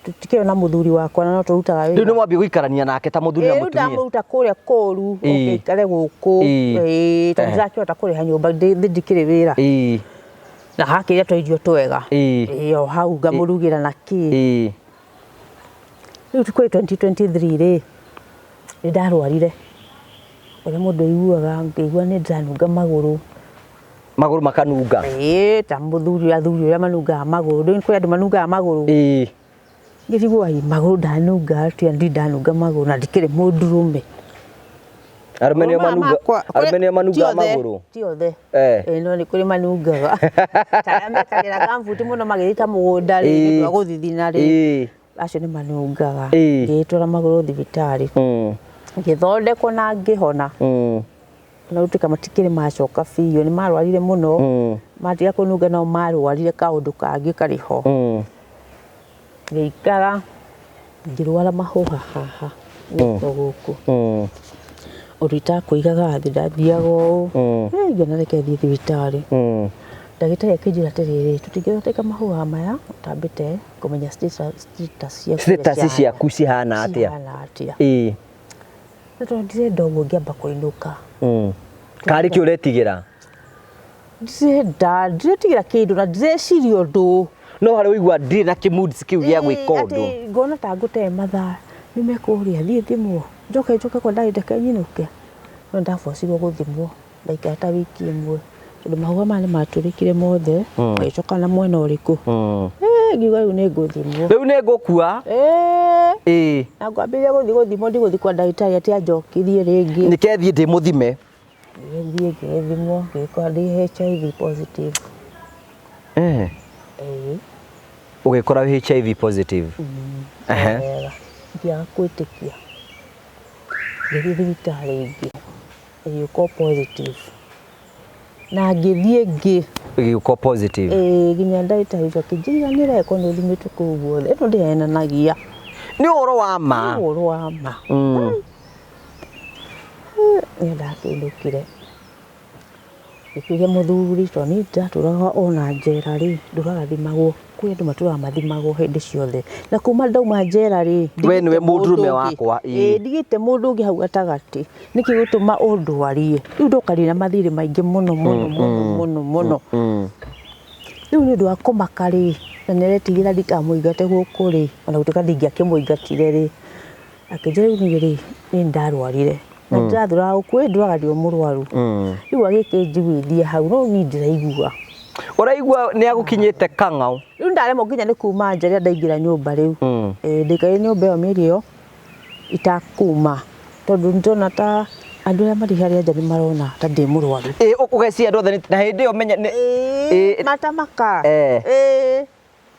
tũtikĩrĩ na mũthuri wakwa na no tũrutaga wĩra. Rĩu nĩ mwambia gũikarania nake ta mũthuri na Rĩu mũtumia? ndamũruta kũrĩa kũru, oke aikare gũkũ. Tondũ ndirakĩhota kũrĩha nyũmba, ndikĩrĩ wĩra. Na hakĩrĩa twa irio twega. O hau ngamũrugĩra na kĩ. Rĩu kwĩ 2023 rĩ, nĩ ndarwarire. Ũrĩa mũndũ aiguaga, ngĩigua nĩ ndĩranunga magũrũ. Magũrũ makanunga? Ta mũthuri, athuri ũrĩa manungaga magũrũ. Ndũĩ kwĩ andũ manungaga magũrũ? Ngĩrigwo ai, magũrũ ndanunga atĩa, ndirĩ ndanunga magũrũ na ndikĩrĩ mũndũrũme. Arũme nĩo Magũrũ maya manunga, makwa, arũme nĩo manungaga ti othe, magũrũ? Ti othe. No nĩ kũrĩ manungaga. Ta arĩa mekagĩra gambuti mũno magĩthiĩ ta mũgũnda rĩ, nĩ ũndũ wa gũthithina rĩ. Acio nĩ manungaga. Ngĩgĩtwara magũrũ thibitarĩ. Ngĩthondekwo na ngĩhona. Na gũtuĩka matikĩrĩ macoka biũ, nĩ marwarire mũno. Matiga kũnunga no marwarire kaũndũ kangĩ karĩ ho. Ngĩikara, ngĩrwara mahũha haha, guoko gũkũ. Ũndũ itakũigaga thĩ, ndathiaga ũũ. Ngĩona reke thiĩ thibitarĩ. Ndagĩtarĩ akĩnjĩra atĩrĩrĩ, tũtingĩthondeka mahũha maya, ũtambĩte kũmenya status ciaku Status cihana ciaku cihana atĩa? Cihana atĩa? Na tondũ ndirenda ũguo ngĩamba kũinũka. Karĩ kĩ ũretigĩra? Ndirenda, ndiretigĩra kĩndũ na ndireciria ũndũ. No harĩ ũigua ndirĩ na kĩ-moods kĩu gĩa gwĩka ũndũ. Atĩ ngona ta ngũte mathaa, nyume kũrĩa, thiĩ thimwo, njoke njoke kwa ndagĩtarĩ reke nyinũke. No ndabocirwo gũthimwo, ndaikara ta wiki ĩmwe. Tondũ mahũha maya nĩ matũrĩkire mothe, magĩcoka na mwena ũrĩkũ. Ngiuga rĩu nĩ ngũthimwo. Rĩu nĩ ngũkua. Na ngwambĩrĩria gũthiĩ gũthimwo, ndigũthiĩ kwa ndagĩtarĩ atĩ anjokirie rĩngĩ. Nĩke thiĩ ndĩmũthime. Ngĩthiĩ ngĩgĩthimwo, ngĩgĩkora ndĩ HIV positive. Ũgĩkora wĩ HIV positive. Wega. Ndiaga kwĩtĩkia. Ngĩthiĩ thibitarĩ ĩngĩ, ĩgĩũka positive. Na ngĩthiĩ ĩngĩ. Ĩgĩũka positive. Nginya ndagĩtarĩ ũcio akĩnjĩra nĩ ũrekwo nĩ ũthimĩtwo kũu guothe. Ĩno ndĩhenanagia. Nĩ ũhoro wa ma. Nĩ ũhoro wa ma. Nĩ ndakĩinũkire. Ngĩkĩũria mũthuri, tondũ niĩ ndatũraga ona njera rĩ, ndũraga thimagwo. Kwĩ andũ matũraga mathimagwo hĩndĩ ciothe. Na kuma ndauma njera rĩ, We nĩwe ndigĩte mũndũrũme mũndũ ũngĩ. wakwa, ĩĩ. Ndigĩte mũndũ ũngĩ hau gatagatĩ. Nĩkĩ gĩgũtũma ũndwarie? Rĩu ndokanire na mathirĩ maingĩ mũno, mũno, mũno, mũno, mũno. Rĩu nĩ ũndũ wa kũmaka rĩ, na nĩaretigĩra ndikamũingate gũkũ rĩ, ona gũtuĩka ndingĩakĩmũingatire rĩ, Akĩnjĩra rĩu niĩ rĩ, niĩ nĩndarwarire na ndĩrathũraga gũkua ndũraga ndĩ o mũrwaru. Rĩu agĩkĩnjiguithia hau no niĩ ndĩraigua. Ũraigua nĩ agũkinyĩte kang'au. Rĩu ndaremwo nginya nĩ kuma nja rĩrĩa ndaingĩra nyũmba rĩu. Ndaikarire nyũmba ĩyo mĩeri ĩyo itakuma tondũ ndĩrona ta andũ arĩa marĩ harĩa nja nĩ marona ta ndĩ mũrwaru. Ĩ ũgeciria andũ othe na hĩndĩ ĩyo menya nĩ matamaka.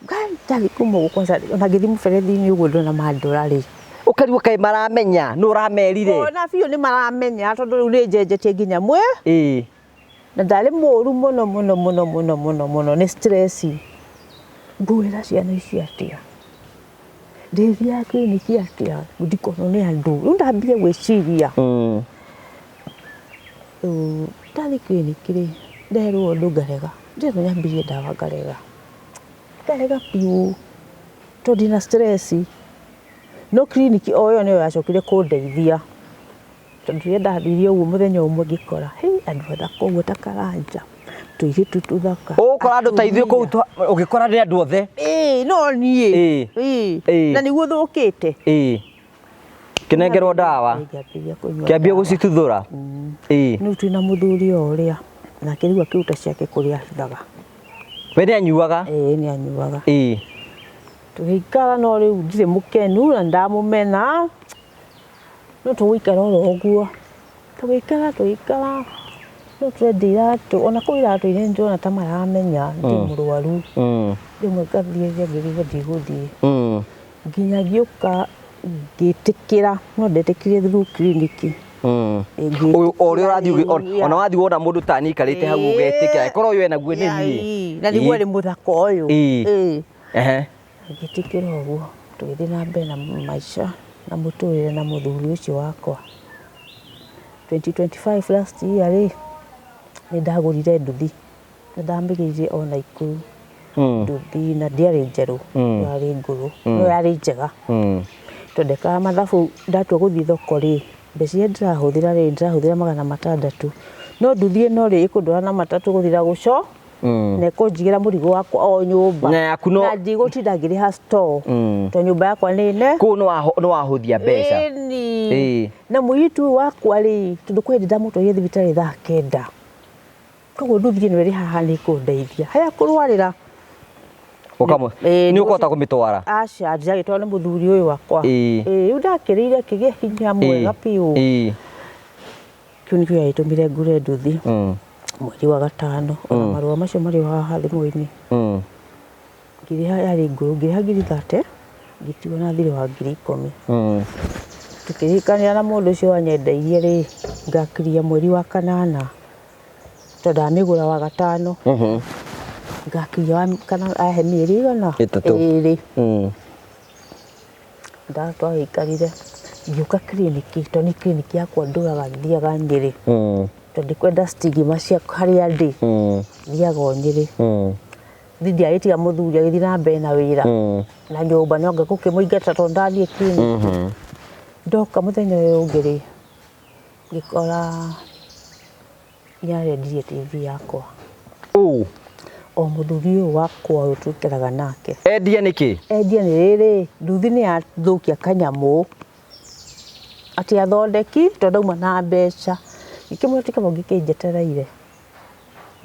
Ngai ndarĩ kuma ũguo kwanza ona ngĩthiĩ mũberethi-inĩ ũguo ndona mandora rĩ. Ũkarigwo kaĩ maramenya nũ ũramerire. Ona biũ nĩ maramenya tondũ rĩu nĩ njenjetie nginya mwĩ. Na ndarĩ mũru mũno mũno mũno mũno mũno mũno nĩ stress. Ngwĩra ciana ici atĩa? Ndĩthiaga kiriniki atĩa? Ndikonwo nĩ andũ. Rĩu ndambire gwĩciria. Rĩu ndathiĩ kiriniki rĩ, nderwo ũndũ ngarega. Nderwo nyambirie ndawa ngarega. Ngarega biũ tondũ ndĩna stress. No kiriniki o ĩyo nĩyo yacokire kũndeithia. Tondũ rĩrĩa ndathire ũguo mũthenya ũmwe ngĩkora, hĩ andũ athaka ũguo ta Karanja, tũirĩtu tũthaka. Ũgũkora andũ ta ithuĩ kũu ũgĩkora nĩ andũ othe. Ĩĩ no niĩ. Ĩĩ. Na nĩguo thũkĩte. Ĩĩ. Kĩnengerwo ndawa. Kĩambia gũcituthũra. Ĩĩ. Rĩu twĩna mũthuri o ũrĩa nake rĩu akĩruta ciake kũrĩa ahithaga. We nĩ anyuaga? Ĩĩ nĩ anyuaga. Ĩĩ. Tũgĩikara no rĩu ndirĩ mũkenu na ndamũmena. No tũgũikara oro ũguo. Tũgĩikara tũgĩikara no twendia iratũ ona kũu iratũ-inĩ nĩ ndĩrona ta maramenya ndĩ mũrwaru. Rĩmwe ngathiĩ rĩngĩ ngĩigua ndigũthiĩ. Nginya ngĩũka ngĩtĩkĩra no ndetĩkire through kiriniki. Ũyũ o ũrĩa ũrathiĩ ona wathiĩ wona mũndũ ta niĩ aikarĩte hau ũgetĩkĩra korwo ũyũ enaguo nĩ niĩ. Na nĩguo arĩ mũthaka ũyũ. Ngĩtĩkĩra ũguo tũgĩthiĩ na mbere na maica na mũtũrĩre na mũthuri ũcio wakwa. 2025 last year rĩ, nĩ ndagũrire nduthi. Nĩ ndamĩgĩrire o Naikuru. Nduthi na ndĩarĩ njerũ, yarĩ ngũrũ, no yarĩ njega. Tondũ ndekaga mathabu ndatua gũthiĩ thoko rĩ, mbeca iria ndĩrahũthĩra rĩ, ndĩrahũthĩra 600. No nduthi ĩno rĩ, ĩkũndwara na matatũ gũthiĩ na gũco, na ĩkũnjigĩra mũrigo wakwa o nyũmba. Na yaku no Na ndigũtinda ngĩrĩha store. Tondũ nyũmba yakwa nĩ ne. Kũu nĩ wahũthia mbeca. Ĩni. Na mũirĩtu ũyũ wakwa rĩ, tondũ kwĩ hĩndĩ ndamũtwarire thibitarĩ thaa 9. Koguo nduthi ĩno ĩrĩ haha nĩ ĩkũndeithia. Harĩa kũrwarĩra. Nĩ ũkũhota kũmĩtwara? Aca, ndiragĩtwarwo nĩ mũthuri ũyũ wakwa. Rĩu ndakĩrĩire akĩgĩa hinya mwega biũ. Kĩu nĩkĩo gĩagĩtũmire ngũre nduthi. Mweri wa 5, ona marũa macio marĩ o haha thimũ-inĩ. Ngĩrĩha yarĩ ngũrũ, ngĩrĩha 30,000, ngĩtigwo na thirĩ wa 10,000. Tũkĩrĩkanĩra na mũndũ ũcio wanyendeirie rĩ, ngakiria mweri wa 8. Tondũ ndamĩgũra wa 5. Ngakiria wa kana ahe mĩeri igana? 3. Ĩrĩ. Ndatwagĩikarire ngĩũka kiriniki tondũ nĩ kiriniki yakwa ndũraga thiaga Nyĩrĩ. Tondũ ndikwenda stigma cia harĩa ndĩ. Thiaga o Nyĩrĩ. Niĩ ndiagĩtiga mũthuri agĩthiĩ na mbere na wĩra. Na nyũmba no anga gũkĩmũingata tondũ ndathiĩ kiriniki. Ndoka mũthenya ũyũ ũngĩ rĩ, ngĩkora nĩarendirie TV yakwa. Ũ? O mũthuri ũyũ wakwa ũyũ tũikaraga nake. Endia nĩkĩ? Endia nĩ rĩrĩ, nduthi nĩ yathũkia kanyamũ. Atĩ athondeki tondũ ndauma na mbeca. Ngĩkĩmwĩra ti kaba ũngĩkĩnjetereire.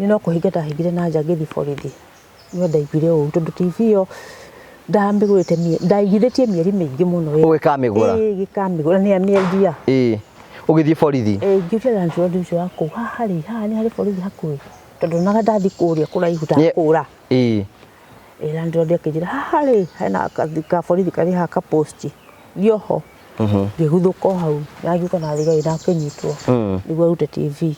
Niĩ no kũhinga ndahingire na nja ngĩthiĩ borithi. No ndaiguire ũru tondũ TV ĩyo ndamĩgũrĩte ndaigithĩtie mĩeri mĩingĩ mũno. Ũgĩkamĩgũra? Ĩĩ, ngĩkamĩgũra, nĩ amĩendia. Ĩĩ. Ũgĩthiĩ borithi? Ĩĩ, ngĩũria landlord ũcio wa kũu, haha rĩ, haha nĩ harĩ borithi hakuhĩ? Tondũ ndonaga ndathiĩ kũrĩa kũraihu ndakũra. Ĩĩ. Ĩĩ, landlord akĩnjĩra, haha rĩ, hena ka borithi karĩ haha ka post. Thiĩ oho. Ngĩguthũka o hau, na ngĩũka na thigari na akĩnyitwo. Nĩguo arute TV.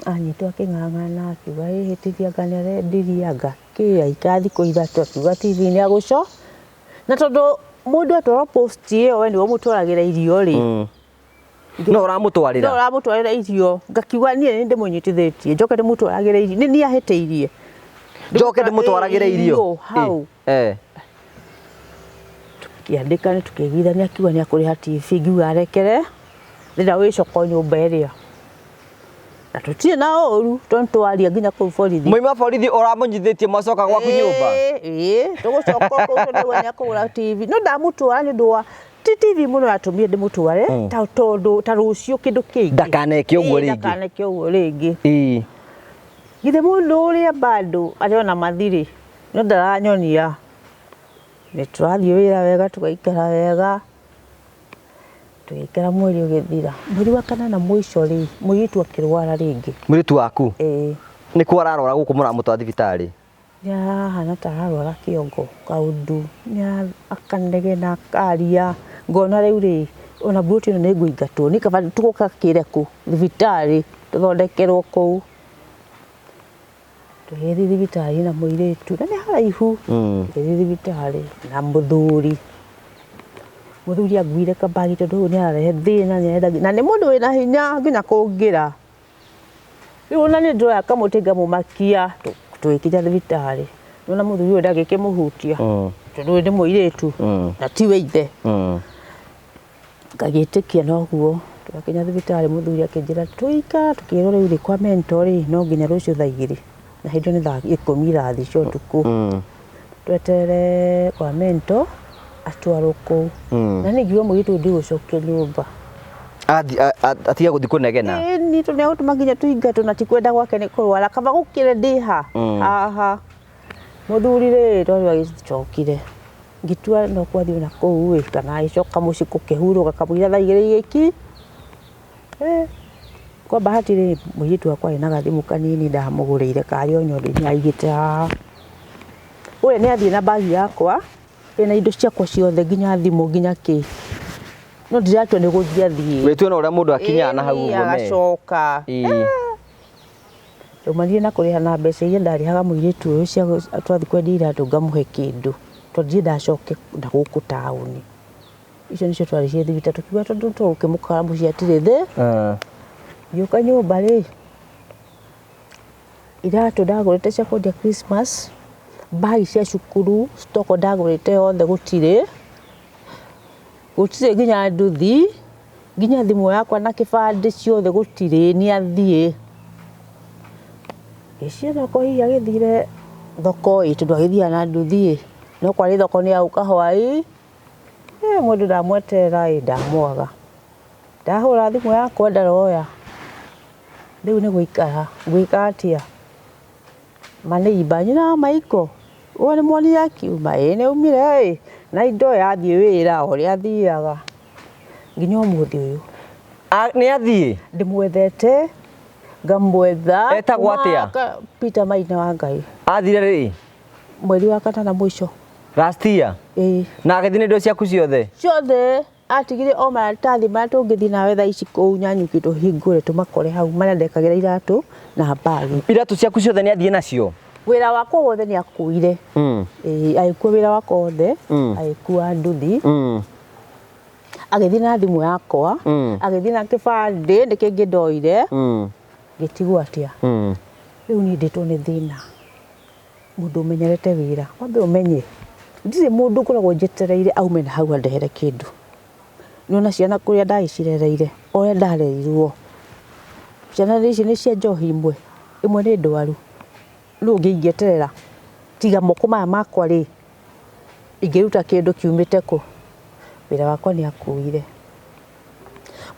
Anyitwo akĩng'ang'ana akiuga ĩhĩ TV anga nĩ arendirie anga kĩ, aikara thikũ 3 akiuga TV nĩ agũco. Na tondũ mũndũ atwarwo post ĩyo we nĩwe ũmũtwaragĩra irio rĩ. No ũramũtwarĩra? No ũramũtwarĩra irio. Ngakiuga niĩ nĩ ndĩmũnyitithĩtie, njoke ndĩmũtwaragĩre irio. Nĩ niĩ ahĩtĩirie. Njoke ndĩmũtwaragĩre irio? Hau. Tũkĩandĩka nĩ tũkĩiguithania akiuga nĩ akũrĩha TV, ngiuga arekere, ndĩrenda gũgĩcoka o nyũmba ĩrĩa. Na tũtirĩ na ũru tondũ twaria nginya kũu borithi. Mwauma borithi ũramũnyitithĩtie mwacoka gwaku nyũmba? Ĩĩ, tũgũcoka kũu tondũ nĩ akũgũra TV. No ndamũtwara nĩ ũndũ wa ti TV mũno yatũmire ndĩmũtware ta tondũ ta rũciũ kĩndũ kĩngĩ. Ndakaneke ũguo rĩngĩ. Ndakaneke ũguo rĩngĩ. Ĩĩ. Githĩ mũndũ ũrĩa bado arĩ ona mathirĩ no ndaranyonia. Nĩ tũrathiĩ wĩra wega tũgaikara wega. Tũgĩikara mweri ũgĩthira. Mweri wa kanana mũico rĩ, mũirĩtu akĩrwara rĩngĩ. Mũirĩtu waku? Ĩĩ. Nĩ kũ ararwara gũkũ mũramũtwara thibitarĩ? Nĩ arahana ta ararwara kĩongo kaũndũ, nĩ akanegena akaria, ngona rĩu rĩ, ona mburoti ĩno nĩ ngũingatwo, nĩ kaba tũgakĩre kũ thibitarĩ tũthondekerwo kũu. Tũgĩthiĩ thibitarĩ na mũirĩtu, na nĩ haraihu, tũgĩthiĩ thibitarĩ na mũthuri. Mũthuri anguire kabagi tondũ ũyũ nĩ ararehe thĩna, nĩ arenda na nĩ mũndũ wĩna hinya nginya kũngĩra. Rĩu ona nĩ ndĩroya kamũtĩ ngamũmakia, tũgĩkinya thibitarĩ. Nĩwona mũthuri ũyũ ndangĩkĩmũhutia, tondũ ũyũ nĩ mũirĩtu na tiwe ithe. Ngagĩtĩkia noguo, twakinya thibitarĩ mũthuri akĩnjĩra tũikara tũkĩrwo rĩu rĩ kwa mentor rĩ no nginya rũciũ thaa igĩrĩ. Na hĩndĩ ĩyo nĩ thaa ikũmi irathi cia ũtukũ. Tweterere kwa mentor atwarwo kũu. Na niĩ ngiuga mũirĩtu ũyũ ndigũcokio nyũmba. Atige gũthiĩ kũnegena. Ĩni tondũ nĩegũtũma nginya tũingatwo na ti kwenda gwake nĩ kũrwara kaba gũkĩre ndĩ ha haha. Mũthuri rĩ tondũ agĩcokire ngĩtua no kwathiĩ na kũu ĩ kana agĩcoka mũciĩ gũkĩhurũka kamũira thaa igĩrĩ igĩki. Kwa bahati rĩ mũirĩtu wakwa arĩ na gathimũ kanini ndamũgũrĩire karĩ o nyondo-inĩ aigĩte haha. Ũrĩa nĩ athiĩ na bagi yakwa ĩna indo ciakwa ciothe nginya thimũ nginya kĩ. No ndiratua nĩ gũthiĩ athiĩ. Wĩtue na ũrĩa mũndũ akinyaga na hau ũguo me. Agacoka. Ndaumanire na kũrĩha na mbeca iria ndarĩhaga mũirĩtu ũyũ cia twathiĩ kwendia iratũ ngamũhe kĩndũ tondũ ndiendaga acoke na gũkũ taũni. Icio nĩcio twarĩhire thibitarĩ tũkiuga tondũ tũgũkĩmũkora mũciĩ hatirĩ thĩ. Ngĩũka nyũmba rĩ, iratũ ndagũrĩte cia kwendia Christmas, bagi cia cukuru, stock ndagũrĩte yothe gũtirĩ. Gũtirĩ nginya nduthi, nginya thimũ yakwa na kĩbandĩ ciothe gũtirĩ, nĩ athiĩ. Ngĩciria no korwo hihi agĩthire thoko ĩ, tondũ agĩthiaga na nduthi ĩ, no kwarĩ thoko nĩ agũka hwaĩ, mũndũ ndamweterera ĩ, ndamwaga. Ndahũra thimũ yakwa ndaroya. Rĩu nĩ gũikara, ngwĩka atĩa? Manĩimba, nyina wa Maiko, ũyũ nĩ muonire akiuma? Ĩĩ nĩ aumire ĩ, na indo yathiĩ wĩra o ũrĩa athiaga. Nginya ũmũthĩ ũyũ. Nĩ athiĩ? Ndĩmwethete, ngamwetha. Etagwo atĩa? Peter Maina wa Ngai. Athire rĩ? Mweri wa kanana mũico. Last year? Ĩĩ. Na agĩthiĩ na indo ciaku ciothe? Ciothe. Atigire o maratathi marĩa tũngĩthiĩ nawe thaa ici kũu Nanyuki tũhingũre tũmakore hau marĩa ndekagĩra iratũ na mbagi. Iratũ ciaku ciothe nĩ athiĩ nacio? Wĩra wakwa wothe nĩ akuire. Ĩĩ, agĩkua wĩra wakwa wothe, agĩkua nduthi. Agĩthiĩ na thimũ yakwa, agĩthiĩ na kĩbandĩ nĩ kĩngĩ ndoire. Ngĩtigwo atĩa? Rĩu niĩ ndĩtwo nĩ thĩna. Mũndũ ũmenyerete wĩra, wambe ũmenye. Ndirĩ mũndũ ngoragwo njetereire aume na hau andehere kĩndũ. Nĩwona ciana kũrĩa ndagĩcirereire, o ũrĩa ndarerirwo. Ciana ici nĩ cia njohi imwe, ĩmwe nĩ ndwaru. Nũ ũngĩ ingĩeterera? Tiga moko maya makwa rĩ, ingĩruta kĩndũ kiumĩte kũ? Wĩra wakwa nĩ akuire.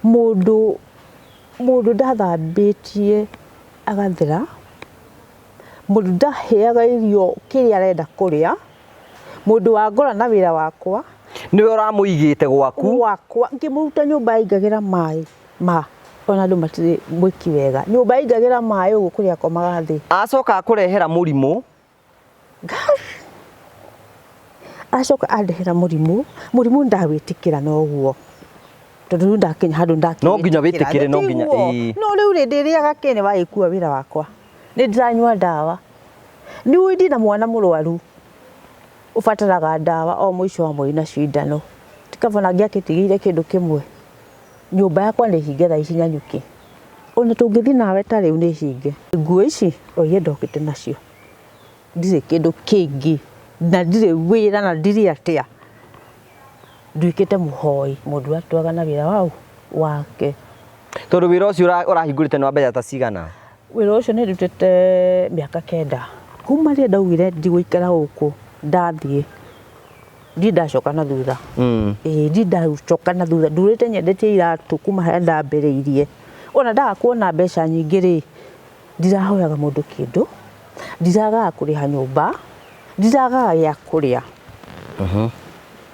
Mũndũ ndathambĩtie agathera, mũndũ ndaheaga irio kĩrĩa arenda kũrĩa, mũndũ wa ngora na wĩra wakwa. Nĩwe ũramũigĩte gwaku? Gwakwa, ngĩmũruta nyũmba yaingagĩra maĩ ma, ona andũ matirĩ mwĩki wega. Nyũmba yaingagĩra maĩ ũguo kũrĩa akomaga thĩ. Acoka akũrehera mũrimũ? Acoka andehera mũrimũ, mũrimũ ndawĩtĩkĩra noguo. Tondũ rĩu ndakinya handũ ndakĩwĩtĩkĩra. No nginya wĩtĩkĩre, no nginya, ĩĩ. No rĩu rĩ, ndĩrĩaga kĩ nĩ wagĩkua wĩra wakwa. Nĩ ndĩranyua ndawa. Nĩ ũĩ ndĩna mwana mũrwaru ũbataraga ndawa o mũico wa mweri na cindano. Ti kaba ona angĩakĩtigĩire kĩndũ kĩmwe. Nyũmba yakwa nĩ hinge thaa ici Nanyuki. Ona tũngĩthiĩ nawe ta rĩu nĩ hinge. Nguo ici o iria ndokĩte nacio. Ndirĩ kĩndũ kĩngĩ na ndirĩ wĩra na ndirĩ atĩa. Nduĩkĩte mũhoi, mũndũ atũaga na wĩra wau wake. Tondũ wĩra ũcio ũrahingũrĩte nĩ wa mbeca ta cigana? Wĩra ũcio nĩ ndutĩte mĩaka 9. Kuma rĩrĩa ndaugire ndigũikara gũkũ ndathiĩ ndirĩ ndacoka na thutha. Ĩĩ ndirĩ ndacoka na thutha, ndurĩte nyendetie iratũ kuma harĩa ndambĩrĩirie. Ona ndaga kuona mbeca nyingĩ rĩ, ndirahoyaga mũndũ kĩndũ, ndiragaga kũrĩha nyũmba, ndiragaga gĩa kũrĩa.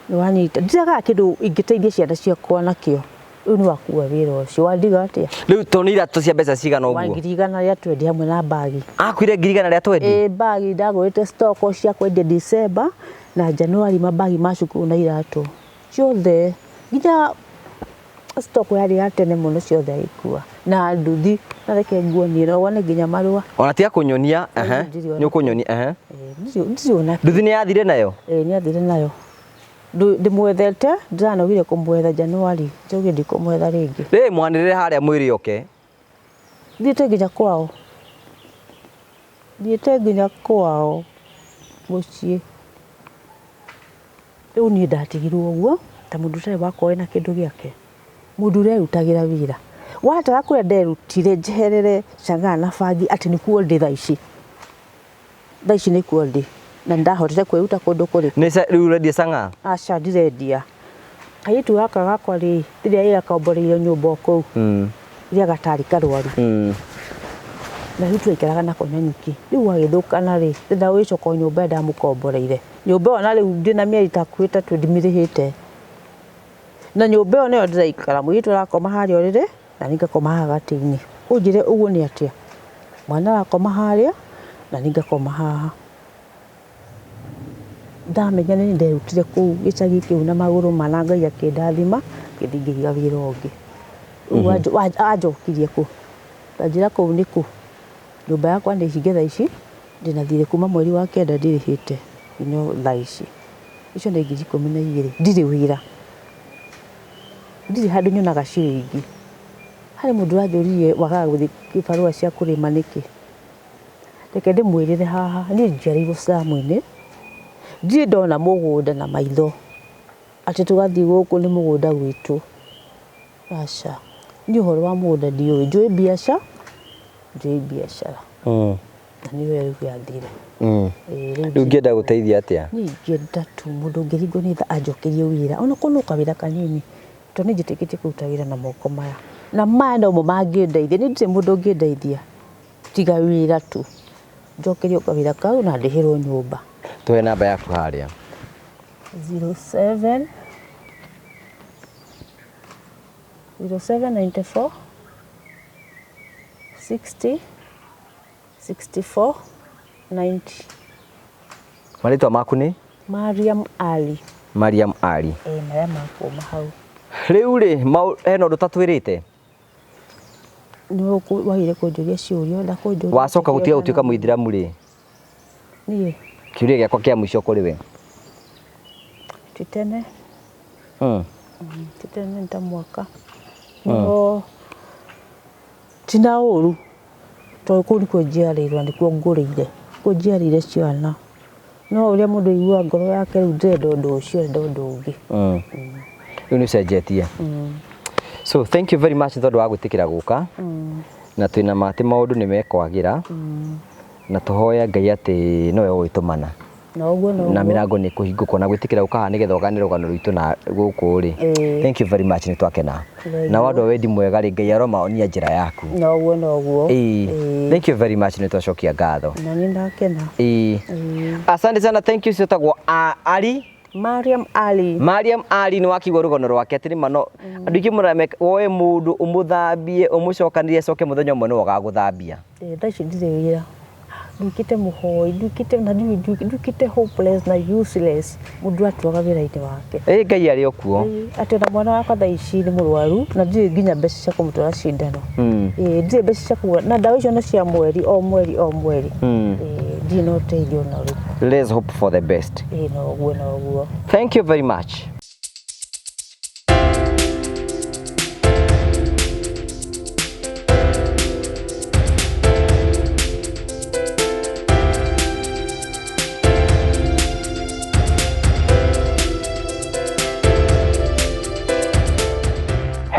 Nĩwanyita, ndiragaga kĩndũ ingĩteithia ciana ciakwa nakĩo. Rĩu nĩ wakua wĩra ũcio, wandiga atĩa? Rĩu to nĩ iratũ cia mbeca cigana Wa ũguo? 120,000 hamwe na mbagi. Akuire 120,000? Ĩĩ mbagi ndagũrĩte stock cia kwendia December na January, mambagi ma cukuru na iratũ ciothe, nginya stock yarĩ ya tene mũno ciothe agĩkua na nduthi, na reke nguonie no wone nginya marũa. Ona tiga kũnyonia, ehe, Ndirĩ nĩ ũkũnyonia, ehe. Ndirĩ ona Nduthi nĩ yathire nayo? Ĩĩ nĩ yathire nayo. Ndĩmwethete, ndĩranogire kũmwetha January, njaugire ndikũmwetha rĩngĩ. Rĩ mwanĩrĩre harĩa mwĩrĩ oke. Thiĩte nginya kwao. Thiĩte nginya kwao mũciĩ. Rĩu niĩ ndatigirwo ũguo ta mũndũ ũtarĩ wakorwo ena kĩndũ gĩake. Mũndũ ũrerutagĩra wĩra. Watara kũrĩa nderutire njeherere chang'aa na bangi atĩ nĩkuo ndĩ thaa ici. Thaa ici nĩkuo ndĩ. Na nĩndahotire kwĩruta kũndũ kũrĩkũ. Nĩ rĩu ũrendia chang'aa? Aca ndirendia. Kairĩtu gaka gakwa rĩ, rĩrĩa gakomboreire nyũmba o kũu. Rĩrĩa gatarĩ karwaru. Na rĩu twaikaraga nako Nanyuki. Rĩu gagĩthũkana rĩ, ndĩrenda gũgĩcoka o nyũmba ĩrĩa ndamũkomboreire. Nyũmba ĩyo na rĩu ndĩna mĩeri ta hakuhĩ 3 ndimĩrĩhĩte. Na nyũmba ĩyo nĩyo ndĩraikara, mũirĩtu arakoma harĩa ũrĩrĩ, na niĩ ngakoma haha gatĩ-inĩ. Ũnjĩre ũguo nĩ atĩa? Mwana arakoma harĩa, na niĩ ngakoma haha. Ndamenya nĩ nderutire kũu gĩcagi kĩu na magũrũ mana Ngai akĩndathima, ngĩthiĩ ngĩiga wĩra ũngĩ. Rĩu anjokirie kũ? Anjĩra kũu nĩ kũ? Nyũmba yakwa nĩ hinge thaa ici, ndĩna thirĩ kuma mweri wa 9 ndirĩhĩte nginya thaa ici. Icio nĩ 12,000, ndirĩ wĩra. Ndirĩ handũ nyonaga ciringi. Harĩ mũndũ ũranjũririe wagaga gũthiĩ kĩbarũa cia kũrĩma nĩkĩ. Reke ndĩmwĩrĩre haha, niĩ njiarĩirwo slum-inĩ, ndirĩ ndona mũgũnda na maitho atĩ tũgathiĩ gũkũ nĩ mũgũnda gwitũ. Aca, niĩ ũhoro wa mũgũnda ndiũĩ, njũĩ biacara, njũĩ biacara. Na nĩyo rĩu yathire. Rĩu ũngĩenda gũteithia atĩa? Niĩ ingĩenda tu mũndũ ũngĩringwo nĩ tha anjokerie wĩra, ona korwo no kawĩra kanini, tondũ nĩ njĩtĩkĩtie kũruta wĩra na moko maya. Na maya nomo mangĩndeithia, niĩ ndirĩ mũndũ ũngĩndeithia tiga wĩra tu. Njokerio kawĩra kau na ndĩhĩrwo nyũmba. Tũhe namba yaku harĩa. 07 0794 60 64 90. Marĩtwa maku nĩ? Mariam Ali. Mariam Ali. Ĩĩ marĩa makuma hau. Rĩu rĩ, hena ũndũ ũtatwĩrĩte? Nĩ wagire kũnjũria ciũria, ndakũnjũria. Wacoka gũtiga gũtuĩka mũithĩramu rĩ? Niĩ. Kĩũria gĩakwa kĩa mũico kũrĩ we. Ti tene. Ti tene nĩ ta mwaka. No ti na ũru tondũ kũu nĩkuo njiarĩirwo na nĩkuo ngũrĩire, nĩkuo njiarĩire ciana. No ũrĩa mũndũ aiguaga ngoro yake rĩu ndĩrenda ũndũ ũcio, ndĩrenda ũndũ ũngĩ. Rĩu nĩ ũcenjetie. So thank you very much tondũ wa gwĩtĩkĩra gũka. Na twĩna ma atĩ maũndũ nĩ mekwagĩra. Na tũhoe Ngai atĩ nowe ũgũgĩtũmana. Na ũguo no Na ũguo. mĩrango nĩ kũhingũkwo na gwĩtĩkĩra gũka haha nĩgetha ũgane rũgano rwitũ na gũkũ rĩ. Thank you very much, nĩ twakena. Na wandũ a wendi mwega rĩ, Ngai aromaonia njĩra yaku. Na ũguo no ũguo. Thank you very much, nĩ twacokia ngatho. Na nĩ ndakena. Asante sana, thank you. Ciĩtagwo Ali. Mariam Ali. Mariam Ali nĩ wakĩigua rũgano rwake atĩ nĩma no andũ aingĩ mũrameka woe mũndũ ũmũthambie ũmũcokanĩrie acoke mũthenya ũmwe nĩwe ũgagũthambia. Thaa ici ndirĩ wĩra. Nduĩkĩte mũhoi, nduĩkĩte na nduĩkĩte hopeless na useless. Mũndũ atuaga wĩra-inĩ wake. Ngai arĩ o kuo. Atĩ na mwana wakwa thaa ici nĩ mũrwaru na ndirĩ nginya mbeca cia kũmũtwara cindano. Ndirĩ mbeca cia kũgũra na ndawa icio nĩ cia mweri o mweri o mweri. Ndirĩ na ũteithio ona ũrĩkũ. Let's hope for the best. No ũguo, no ũguo. Thank you very much.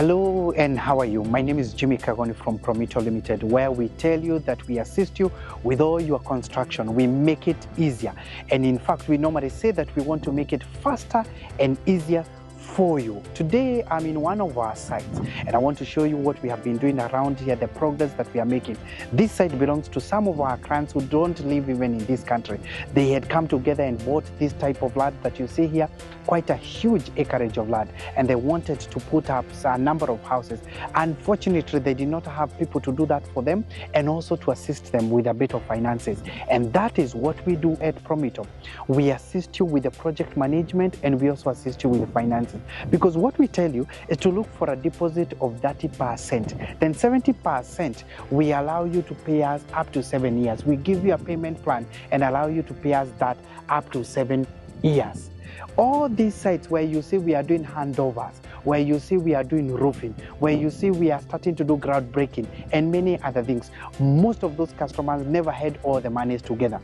Hello and how are you? My name is Jimmy Kagoni from Promito Limited, where we tell you that we assist you with all your construction. We make it easier. And in fact, we normally say that we want to make it faster and easier for you. Today, I'm in one of our sites and I want to show you what we have been doing around here, the progress that we are making. This site belongs to some of our clients who don't live even in this country. They had come together and bought this type of land that you see here, quite a huge acreage of land, and they wanted to put up a number of houses. Unfortunately, they did not have people to do that for them and also to assist them with a bit of finances. And that is what we do at Promito. We assist you with the project management and we also assist you with the finances. Because what we tell you is to look for a deposit of 30%. Then 70% we allow you to pay us up to 7 years. We give you a payment plan and allow you to pay us that up to 7 years. All these sites where you see we are doing handovers, where you see we are doing roofing, where you see we are starting to do groundbreaking and many other things, most of those customers never had all the monies together.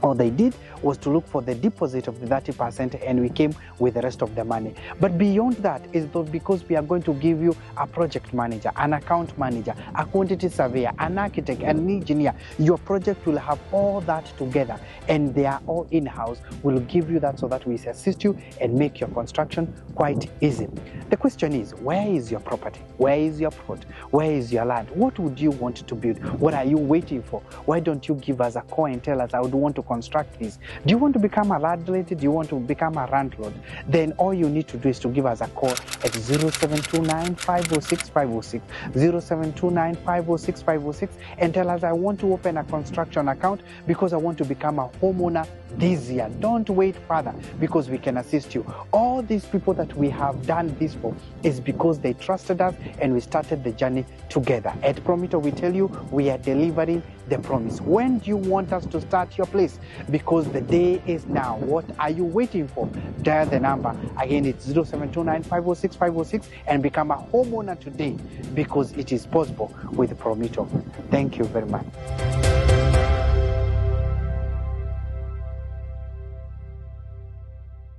All they did was to look for the deposit of the 30% and we came with the rest of the money. But beyond that is because we are going to give you a project manager, an account manager, a quantity surveyor, an architect, an engineer. Your project will have all that together and they are all in-house. We'll give you that so that we assist you and make your construction quite easy. The question is, where is your property? Where is your plot? Where is your land? What would you want to build? What are you waiting for? Why don't you give us a call and tell us, I would want to construct this? Do you want to become a landlady? Do you want to become a landlord? Then all you need to do is to give us a call at 0729 506 506, 0729 506 506, and tell us, I want to open a construction account because I want to become a homeowner this year. Don't wait further, because we can assist you. All these people that we have done this for is because they trusted us and we started the journey together. At Promito, we tell you we are delivering the promise. When do you want us to start your place? Because the day is now. What are you waiting for? Dial the number. Again, it's 0729 506 506 and become a homeowner today, because it is possible with Promito. Thank you very much.